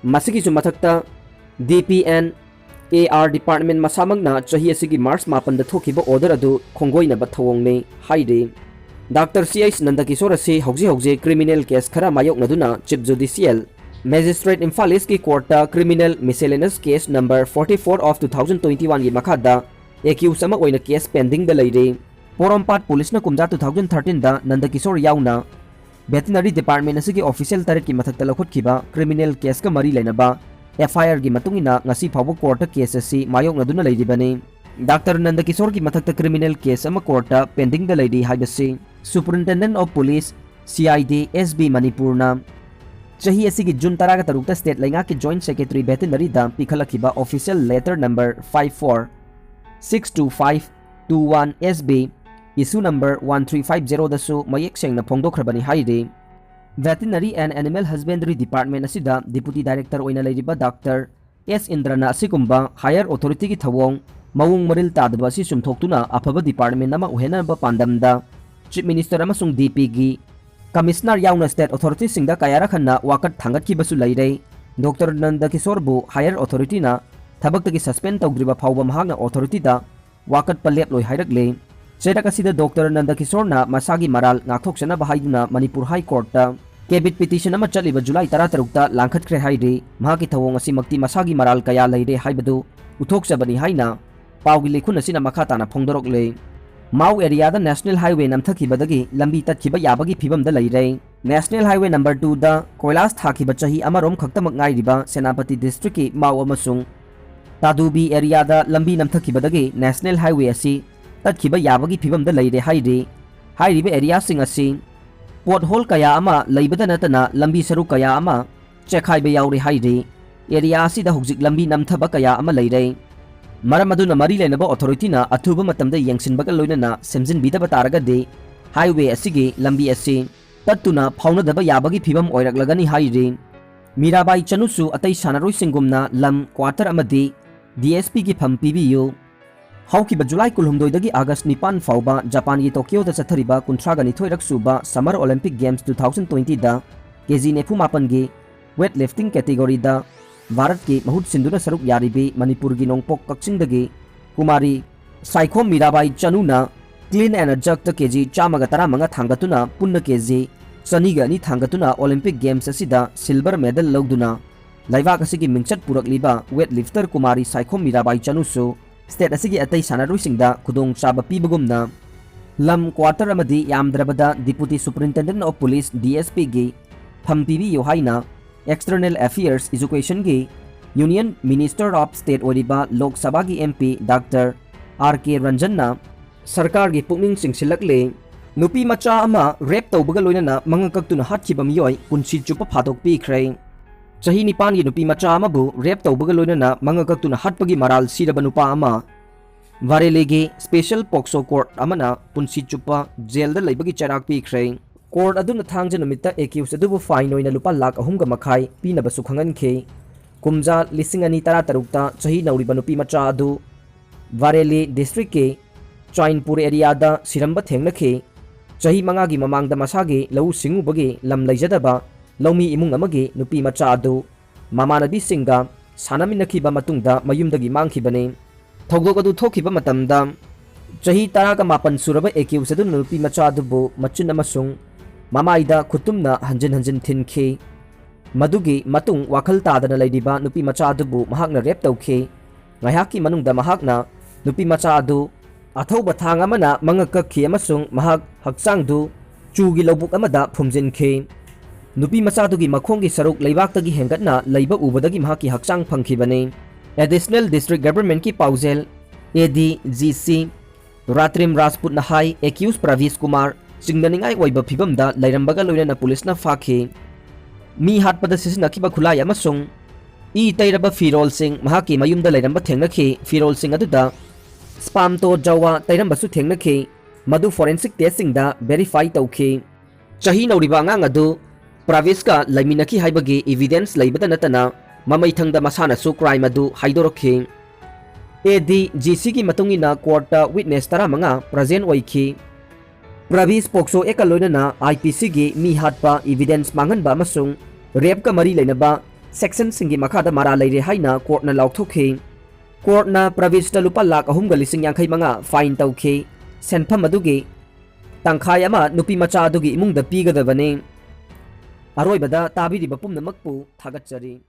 ꯃꯁꯤꯒꯤꯁꯨ ꯃꯊꯛꯇ, D P and A R department ꯃꯁꯥꯃꯛꯅ ꯆꯍꯤ ꯑꯁꯤꯒꯤ March ꯃꯥꯄꯟꯗ ꯊꯣꯛꯈꯤꯕ order ꯑꯗꯨ ꯈꯣꯡꯒꯣꯏꯅꯕ ꯊꯧꯑꯣꯡꯅꯤ ꯍꯥꯏꯔꯤ꯫ Doctor C H ꯅꯟꯗꯀꯤꯁꯣꯔ ꯑꯁꯤ ꯍꯧꯖꯤꯛ ꯍꯧꯖꯤꯛ criminal case ꯈꯔ ꯃꯥꯌꯣꯛꯅꯗꯨꯅ Chief Judicial Magistrate Imphal Eastꯀꯤ courtꯇ criminal miscellaneous case number forty-four of two thousand twenty-oneꯒꯤ ꯃꯈꯥꯗ accused ꯑꯃ ꯑꯣꯏꯅ case pendingꯗ ꯂꯩꯔꯤ꯫ ꯄꯣꯔꯣꯝꯄꯥꯠ ꯄꯨꯂꯤꯁꯅ ꯀꯨꯝꯖꯥ two thousand thirteenꯗ ꯅꯟꯗꯀꯤꯁꯣꯔ ꯌꯥꯎꯅ Veterinary Department ꯑꯁꯤꯒꯤ official ꯇꯔꯦꯠꯀꯤ ꯃꯊꯛꯇ ꯂꯧꯈꯠꯈꯤꯕ criminal caseꯀ ꯃꯔꯤ ꯂꯩꯅꯕ F I Rꯒꯤ ꯃꯇꯨꯡ ꯏꯟꯅ ꯉꯁꯤ ꯐꯥꯎꯕ courtꯇ case ꯑꯁꯤ ꯃꯥꯌꯣꯛꯅꯗꯨꯅ ꯂꯩꯔꯤꯕꯅꯤ꯫ Doctor ꯅꯟꯗꯀꯤꯁꯣꯔꯒꯤ ꯃꯊꯛꯇ criminal case ꯑꯃ courtꯇ pendingꯗ ꯂꯩꯔꯤ ꯍꯥꯏꯕꯁꯤ Superintendent of Police, C I D, S B ꯃꯅꯤꯄꯨꯔꯅ ꯆꯍꯤ ꯑꯁꯤꯒꯤ June ꯇꯔꯥꯒ ꯇꯔꯨꯛꯇ state ꯂꯩꯉꯥꯛꯀꯤ Joint Secretary Veterinaryꯗ ꯄꯤꯈꯠꯂꯛꯈꯤꯕ official letter number five four six two five two one S B, issue number one three five zeroꯗꯁꯨ ꯃꯌꯦꯛ ꯁꯦꯡꯅ ꯐꯣꯡꯗꯣꯛꯈ꯭ꯔꯕꯅꯤ ꯍꯥꯏꯔꯤ꯫ Veterinary and Animal Husbandry Department ꯑꯁꯤꯗ Deputy Director ꯑꯣꯏꯅ ꯂꯩꯔꯤꯕ Doctor S ꯏꯟꯗ꯭ꯔꯅ ꯑꯁꯤꯒꯨꯝꯕ higher authorityꯒꯤ ꯊꯧꯑꯣꯡ ꯃꯑꯣꯡ ꯃꯔꯤꯜ ꯇꯥꯗꯕ ꯑꯁꯤ ꯆꯨꯝꯊꯣꯛꯇꯨꯅ ꯑꯐꯕ department ꯑꯃ ꯑꯣꯏꯍꯟꯅꯕ ꯄꯥꯟꯗꯝꯗ Chief Minister ꯑꯃꯁꯨꯡ D Pꯒꯤ Commissioner ꯌꯥꯎꯅ state authorityꯁꯤꯡꯗ ꯀꯌꯥꯔꯛ ꯍꯟꯅ ꯋꯥꯀꯠ ꯊꯥꯡꯒꯠꯈꯤꯕꯁꯨ ꯂꯩꯔꯦ꯫ ꯗꯣꯛꯇꯔ ꯅꯟꯗ ꯀꯤꯁꯣꯔꯕꯨ higher authorityꯅ ꯊꯕꯛꯇꯒꯤ suspend ꯇꯧꯗ꯭ꯔꯤꯕ ꯐꯥꯎꯕ ꯃꯍꯥꯛꯅ authorityꯗ ꯋꯥꯀꯠꯄ ꯂꯦꯞꯂꯣꯏ ꯍꯥꯏꯔꯛꯂꯦ꯫ ꯆꯩꯔꯛ ꯑꯁꯤꯗ ꯗꯣꯛꯇꯔ ꯅꯟꯗ ꯀꯤꯁꯣꯔꯅ ꯃꯁꯥꯒꯤ ꯃꯔꯥꯜ ꯉꯥꯛꯊꯣꯛꯆꯅꯕ ꯍꯥꯏꯗꯨꯅ ꯃꯅꯤꯄꯨꯔ High Courtꯇ CAVIT petition ꯑꯃ ꯆꯠꯂꯤꯕ ꯖꯨꯂꯥꯏ ꯇꯔꯥꯇꯔꯨꯛꯇ ꯂꯥꯡꯈꯠꯈ꯭ꯔꯦ ꯍꯥꯏꯔꯤ꯫ ꯃꯍꯥꯛꯀꯤ ꯊꯧꯑꯣꯡ ꯑꯁꯤꯃꯛꯇꯤ ꯃꯁꯥꯒꯤ ꯃꯔꯥꯜ ꯀꯌꯥ ꯂꯩꯔꯦ ꯍꯥꯏꯕꯗꯨ ꯎꯠꯊꯣꯛꯆꯕꯅꯤ ꯍꯥꯏꯅ ꯄꯥꯎꯒꯤ ꯂꯤꯈꯨꯟ ꯑꯁꯤꯅ ꯃꯈꯥ ꯇꯥꯅ ꯐꯣꯡꯗꯣꯔꯛꯂꯤ꯫ ꯃꯥꯎ areaꯗ National Highway ꯅꯝꯊꯈꯤꯕꯗꯒꯤ ꯂꯝꯕꯤ ꯇꯠꯈꯤꯕ ꯌꯥꯕꯒꯤ ꯐꯤꯕꯝꯗ ꯂꯩꯔꯦ꯫ National Highway number twoꯗ ꯀꯣꯏꯂꯥꯁ ꯊꯥꯈꯤꯕ ꯆꯍꯤ ꯑꯃꯔꯣꯝ ꯈꯛꯇꯃꯛ ꯉꯥꯏꯔꯤꯕ ꯁꯦꯅꯥꯄꯇꯤ districtꯀꯤ ꯃꯥꯎ ꯑꯃꯁꯨꯡ ꯇꯥꯗꯨꯕꯤ areaꯗ ꯂꯝꯕꯤ ꯅꯝꯊꯈꯤꯕꯗꯒꯤ National Highway ꯑꯁꯤ ꯇꯠꯈꯤꯕ ꯌꯥꯕꯒꯤ ꯐꯤꯕꯝꯗ ꯂꯩꯔꯦ ꯍꯥꯏꯔꯤ꯫ ꯍꯥꯏꯔꯤꯕ areaꯁꯤꯡ ꯑꯁꯤ pothole ꯀꯌꯥ ꯑꯃ ꯂꯩꯕꯗ ꯅꯠꯇꯅ ꯂꯝꯕꯤ ꯁꯔꯨꯛ ꯀꯌꯥ ꯑꯃ ꯆꯦꯛꯈꯥꯏꯕ ꯌꯥꯎꯔꯦ ꯍꯥꯏꯔꯤ꯫ Area ꯑꯁꯤꯗ ꯍꯧꯖꯤꯛ ꯂꯝꯕꯤ ꯅꯝꯊꯕ ꯀꯌꯥ ꯑꯃ ꯂꯩꯔꯦ꯫ ꯃꯔꯝ ꯑꯗꯨꯅ ꯃꯔꯤ ꯂꯩꯅꯕ authorityꯅ ꯑꯊꯨꯕ ꯃꯇꯝꯗ ꯌꯦꯡꯁꯤꯟꯕꯒ ꯂꯣꯏꯅꯅ ꯁꯦꯝꯖꯤꯟꯕꯤꯗꯕ ꯇꯥꯔꯒꯗꯤ highway ꯑꯁꯤꯒꯤ ꯂꯝꯕꯤ ꯑꯁꯤ ꯇꯠꯇꯨꯅ ꯐꯥꯎꯅꯗꯕ ꯌꯥꯕꯒꯤ ꯐꯤꯕꯝ ꯑꯣꯏꯔꯛꯂꯒꯅꯤ ꯍꯥꯏꯔꯤ꯫ ꯃꯤꯔꯥꯕꯥꯏ ꯆꯅꯨꯁꯨ ꯑꯇꯩ ꯁꯥꯟꯅꯔꯣꯏꯁꯤꯡꯒꯨꯝꯅ ꯂꯝ, quarter ꯑꯃꯗꯤ DSPꯒꯤ ꯐꯝ ꯄꯤꯕꯤꯌꯨ꯫ ꯍꯧꯈꯤꯕ ꯖꯨꯂꯥꯏ ꯀꯨꯟꯍꯨꯝꯗꯣꯏꯗꯒꯤ ꯑꯥꯒꯁ ꯅꯤꯄꯥꯟ ꯐꯥꯎꯕ ꯖꯄꯥꯟꯒꯤ ꯇꯣꯀꯤꯌꯣꯗ ꯆꯠꯊꯔꯤꯕ ꯀꯨꯟꯊ꯭ꯔꯥꯒ ꯅꯤꯊꯣꯏꯔꯛ ꯁꯨꯕ Summer Olympic Games two thousand twentyꯗ KG ꯅꯤꯐꯨ ꯃꯥꯄꯟꯒꯤ weightlifting categoryꯗ ꯚꯥꯔꯠꯀꯤ ꯃꯍꯨꯠ ꯁꯤꯟꯗꯨꯅ ꯁꯔꯨꯛ ꯌꯥꯔꯤꯕꯤ ꯃꯅꯤꯄꯨꯔꯒꯤ ꯅꯣꯡꯄꯣꯛ ꯀꯛꯆꯤꯡꯗꯒꯤ Kumari Saikhom Mirabai ꯆꯅꯨꯅ clean and jerkꯇ KG ꯆꯥꯝꯃꯒ ꯇꯔꯥꯃꯉꯥ ꯊꯥꯡꯒꯠꯇꯨꯅ ꯄꯨꯟꯅ KG ꯆꯅꯤꯒ ꯑꯅꯤ ꯊꯥꯡꯒꯠꯇꯨꯅ Olympic Games ꯑꯁꯤꯗ silver medal ꯂꯧꯗꯨꯅ ꯂꯩꯕꯥꯛ ꯑꯁꯤꯒꯤ ꯃꯤꯡꯆꯠ ꯄꯨꯔꯛꯂꯤꯕ weightlifter ꯀꯨꯃꯥꯔꯤ ꯁꯥꯏꯈꯣꯝ ꯃꯤꯔꯥꯕꯥꯏ ꯆꯅꯨꯁꯨ state ꯑꯁꯤꯒꯤ ꯑꯇꯩ ꯁꯥꯟꯅꯔꯣꯏꯁꯤꯡꯗ ꯈꯨꯗꯣꯡꯆꯥꯕ ꯄꯤꯕꯒꯨꯝꯅ ꯂꯝ, quarter ꯑꯃꯗꯤ ꯌꯥꯝꯗ꯭ꯔꯕꯗ Deputy Superintendent of Police, DSPꯒꯤ ꯐꯝ ꯄꯤꯕꯤꯌꯨ ꯍꯥꯏꯅ External Affairs Educationꯒꯤ Union Minister of State ꯑꯣꯏꯔꯤꯕ ꯂꯣꯛ ꯁꯚꯥꯒꯤ MP Doctor R K ꯔꯟꯖꯟꯅ ꯁꯔꯀꯥꯔꯒꯤ ꯄꯨꯛꯅꯤꯡ ꯆꯤꯡꯁꯤꯜꯂꯛꯂꯦ꯫ ꯅꯨꯄꯤ ꯃꯆꯥ ꯑꯃ rape ꯇꯧꯕꯒ ꯂꯣꯏꯅꯅ ꯃꯉꯛ ꯀꯛꯇꯨꯅ ꯍꯥꯠꯈꯤꯕ ꯃꯤꯑꯣꯏ ꯄꯨꯟꯁꯤ ꯆꯨꯞꯄ ꯐꯥꯗꯣꯛꯄꯤꯈ꯭ꯔꯦ꯫ ꯆꯍꯤ ꯅꯤꯄꯥꯟꯒꯤ ꯅꯨꯄꯤ ꯃꯆꯥ ꯑꯃꯕꯨ rape ꯇꯧꯕꯒ ꯂꯣꯏꯅꯅ ꯃꯉꯛ ꯀꯛꯇꯨꯅ ꯍꯥꯠꯄꯒꯤ ꯃꯔꯥꯜ ꯁꯤꯔꯕ ꯅꯨꯄꯥ ꯑꯃ ꯕꯥꯔꯦꯂꯤꯒꯤ special POCSO court ꯑꯃꯅ ꯄꯨꯟꯁꯤ ꯆꯨꯞꯄ ꯖꯦꯜꯗ ꯂꯩꯕꯒꯤ ꯆꯩꯔꯥꯛ ꯄꯤꯈ꯭ꯔꯦ꯫ Court ꯑꯗꯨꯅ ꯊꯥꯡꯖ ꯅꯨꯃꯤꯠꯇ accused ꯑꯗꯨꯕꯨ fine ꯑꯣꯏꯅ ꯂꯨꯄꯥ ꯂꯥꯈ ꯑꯍꯨꯝꯒ ꯃꯈꯥꯏ ꯄꯤꯅꯕꯁꯨ ꯈꯪꯍꯟꯈꯤ꯫ ꯀꯨꯝꯖꯥ ꯂꯤꯁꯤꯡ ꯑꯅꯤ ꯇꯔꯥꯇꯔꯨꯛꯇ ꯆꯍꯤ ꯅꯧꯔꯤꯕ ꯅꯨꯄꯤ ꯃꯆꯥ ꯑꯗꯨ ꯕꯥꯔꯦꯂꯤ districtꯀꯤ ꯆꯥꯏꯟꯄꯨꯔ areaꯗ ꯁꯤꯔꯝꯕ ꯊꯦꯡꯅꯈꯤ꯫ ꯆꯍꯤ ꯃꯉꯥꯒꯤ ꯃꯃꯥꯡꯗ ꯃꯁꯥꯒꯤ ꯂꯧꯎ ꯁꯤꯡꯎꯕꯒꯤ ꯂꯝ ꯂꯩꯖꯗꯕ ꯂꯧꯃꯤ ꯏꯃꯨꯡ ꯑꯃꯒꯤ ꯅꯨꯄꯤ ꯃꯆꯥ ꯑꯗꯨ ꯃꯃꯥꯟꯅꯕꯤꯁꯤꯡꯒ ꯁꯥꯟꯅꯃꯤꯟꯅꯈꯤꯕ ꯃꯇꯨꯡꯗ ꯃꯌꯨꯝꯗꯒꯤ ꯃꯥꯡꯈꯤꯕꯅꯤ꯫ ꯊꯧꯗꯣꯛ ꯑꯗꯨ ꯊꯣꯛꯈꯤꯕ ꯃꯇꯝꯗ ꯆꯍꯤ ꯇꯔꯥꯒ ꯃꯥꯄꯟ ꯁꯨꯔꯕ accused ꯑꯗꯨꯅ ꯅꯨꯄꯤ ꯃꯆꯥ ꯑꯗꯨꯕꯨ ꯃꯆꯤꯟ ꯑꯃꯁꯨꯡ ꯃꯃꯥꯏꯗ ꯈꯨꯇꯨꯝꯅ ꯍꯟꯖꯤꯟ ꯍꯟꯖꯤꯟ ꯊꯤꯟꯈꯤ꯫ ꯃꯗꯨꯒꯤ ꯃꯇꯨꯡ ꯋꯥꯈꯜ ꯇꯥꯗꯅ ꯂꯩꯔꯤꯕ ꯅꯨꯄꯤ ꯃꯆꯥ ꯑꯗꯨꯕꯨ ꯃꯍꯥꯛꯅ rape ꯇꯧꯈꯤ꯫ ꯉꯥꯏꯍꯥꯛꯀꯤ ꯃꯅꯨꯡꯗ ꯃꯍꯥꯛꯅ ꯅꯨꯄꯤ ꯃꯆꯥ ꯑꯗꯨ ꯑꯊꯧꯕ ꯊꯥꯡ ꯑꯃꯅ ꯃꯉꯛ ꯀꯛꯈꯤ ꯑꯃꯁꯨꯡ ꯃꯍꯥꯛ ꯍꯛꯆꯥꯡꯗꯨ ꯆꯨꯒꯤ ꯂꯧꯕꯨꯛ ꯑꯃꯗ ꯐꯨꯝꯖꯤꯟꯈꯤ꯫ ꯅꯨꯄꯤ ꯃꯆꯥꯗꯨꯒꯤ ꯃꯈꯣꯡꯒꯤ ꯁꯔꯨꯛ ꯂꯩꯕꯥꯛꯇꯒꯤ ꯍꯦꯟꯒꯠꯅ ꯂꯩꯕ ꯎꯕꯗꯒꯤ ꯃꯍꯥꯛꯀꯤ ꯍꯛꯆꯥꯡ ꯐꯪꯈꯤꯕꯅꯤ꯫ Additional District Governmentꯀꯤ ꯄꯥꯎꯖꯦꯜ, ADGC ꯔꯥꯇ꯭ꯔꯤꯝ ꯔꯥꯖꯄꯨꯠꯅ ꯍꯥꯏ, accused ꯄ꯭ꯔꯚꯤꯁ ꯀꯨꯃꯥꯔ ꯆꯤꯡꯅꯅꯤꯡꯉꯥꯏ ꯑꯣꯏꯕ ꯐꯤꯚꯝꯗ ꯂꯩꯔꯝꯕꯒ ꯂꯣꯏꯅꯅ ꯄꯨꯂꯤꯁꯅ ꯐꯥꯈꯤ꯫ ꯃꯤ ꯍꯥꯠꯄꯗ ꯁꯤꯖꯤꯟꯅꯈꯤꯕ ꯈꯨꯠꯂꯥꯏ ꯑꯃꯁꯨꯡ ꯏ ꯇꯩꯔꯕ ꯐꯤꯔꯣꯜꯁꯤꯡ ꯃꯍꯥꯛꯀꯤ ꯃꯌꯨꯝꯗ ꯂꯩꯔꯝꯕ ꯊꯦꯡꯅꯈꯤ꯫ ꯐꯤꯔꯣꯜꯁꯤꯡ ꯑꯗꯨꯗ spermato zoa ꯇꯩꯔꯝꯕꯁꯨ ꯊꯦꯡꯅꯈꯤ꯫ ꯃꯗꯨ forensic testꯁꯤꯡꯗ verify ꯇꯧꯈꯤ꯫ ꯆꯍꯤ ꯅꯧꯔꯤꯕ ꯑꯉꯥꯡ ꯑꯗꯨ ꯄ꯭ꯔꯥꯚꯤꯁꯀ ꯂꯩꯃꯤꯟꯅꯈꯤ ꯍꯥꯏꯕꯒꯤ evidence ꯂꯩꯕꯇ ꯅꯠꯇꯅ ꯃꯃꯩꯊꯪꯗ ꯃꯁꯥꯅꯁꯨ crime ꯑꯗꯨ ꯍꯥꯏꯗꯣꯔꯛꯈꯤ꯫ ADGCꯒꯤ ꯃꯇꯨꯡ ꯏꯟꯅ courtꯇ witness ꯇꯔꯥꯃꯉꯥ present ꯑꯣꯏꯈꯤ꯫ ꯄ꯭ꯔꯥꯚꯤꯁ POCSO Actꯀ ꯂꯣꯏꯅꯅ IPCꯒꯤ ꯃꯤ ꯍꯥꯠꯄ, evidence ꯃꯥꯡꯍꯟꯕ ꯑꯃꯁꯨꯡ rapeꯀ ꯃꯔꯤ ꯂꯩꯅꯕ sectionꯁꯤꯡꯒꯤ ꯃꯈꯥꯗ ꯃꯔꯥꯜ ꯂꯩꯔꯦ ꯍꯥꯏꯅ courtꯅ ꯂꯥꯎꯊꯣꯛꯈꯤ꯫ Courtꯅ ꯄ꯭ꯔꯥꯚꯤꯁꯇ ꯂꯨꯄꯥ ꯂꯥꯈ ꯑꯍꯨꯝꯒ ꯂꯤꯁꯤꯡ ꯌꯥꯡꯈꯩ ꯃꯉꯥ fine ꯇꯧꯈꯤ꯫ ꯁꯦꯟꯐꯝ ꯑꯗꯨꯒꯤ ꯇꯪꯈꯥꯏ ꯑꯃ ꯅꯨꯄꯤ ꯃꯆꯥ ꯑꯗꯨꯒꯤ ꯏꯃꯨꯡꯗ ꯄꯤꯒꯗꯕꯅꯤ꯫ ꯑꯔꯣꯏꯕꯗ ꯇꯥꯕꯤꯔꯤꯕ ꯄꯨꯝꯅꯃꯛꯄꯨ ꯊꯥꯒꯠꯆꯔꯤ꯫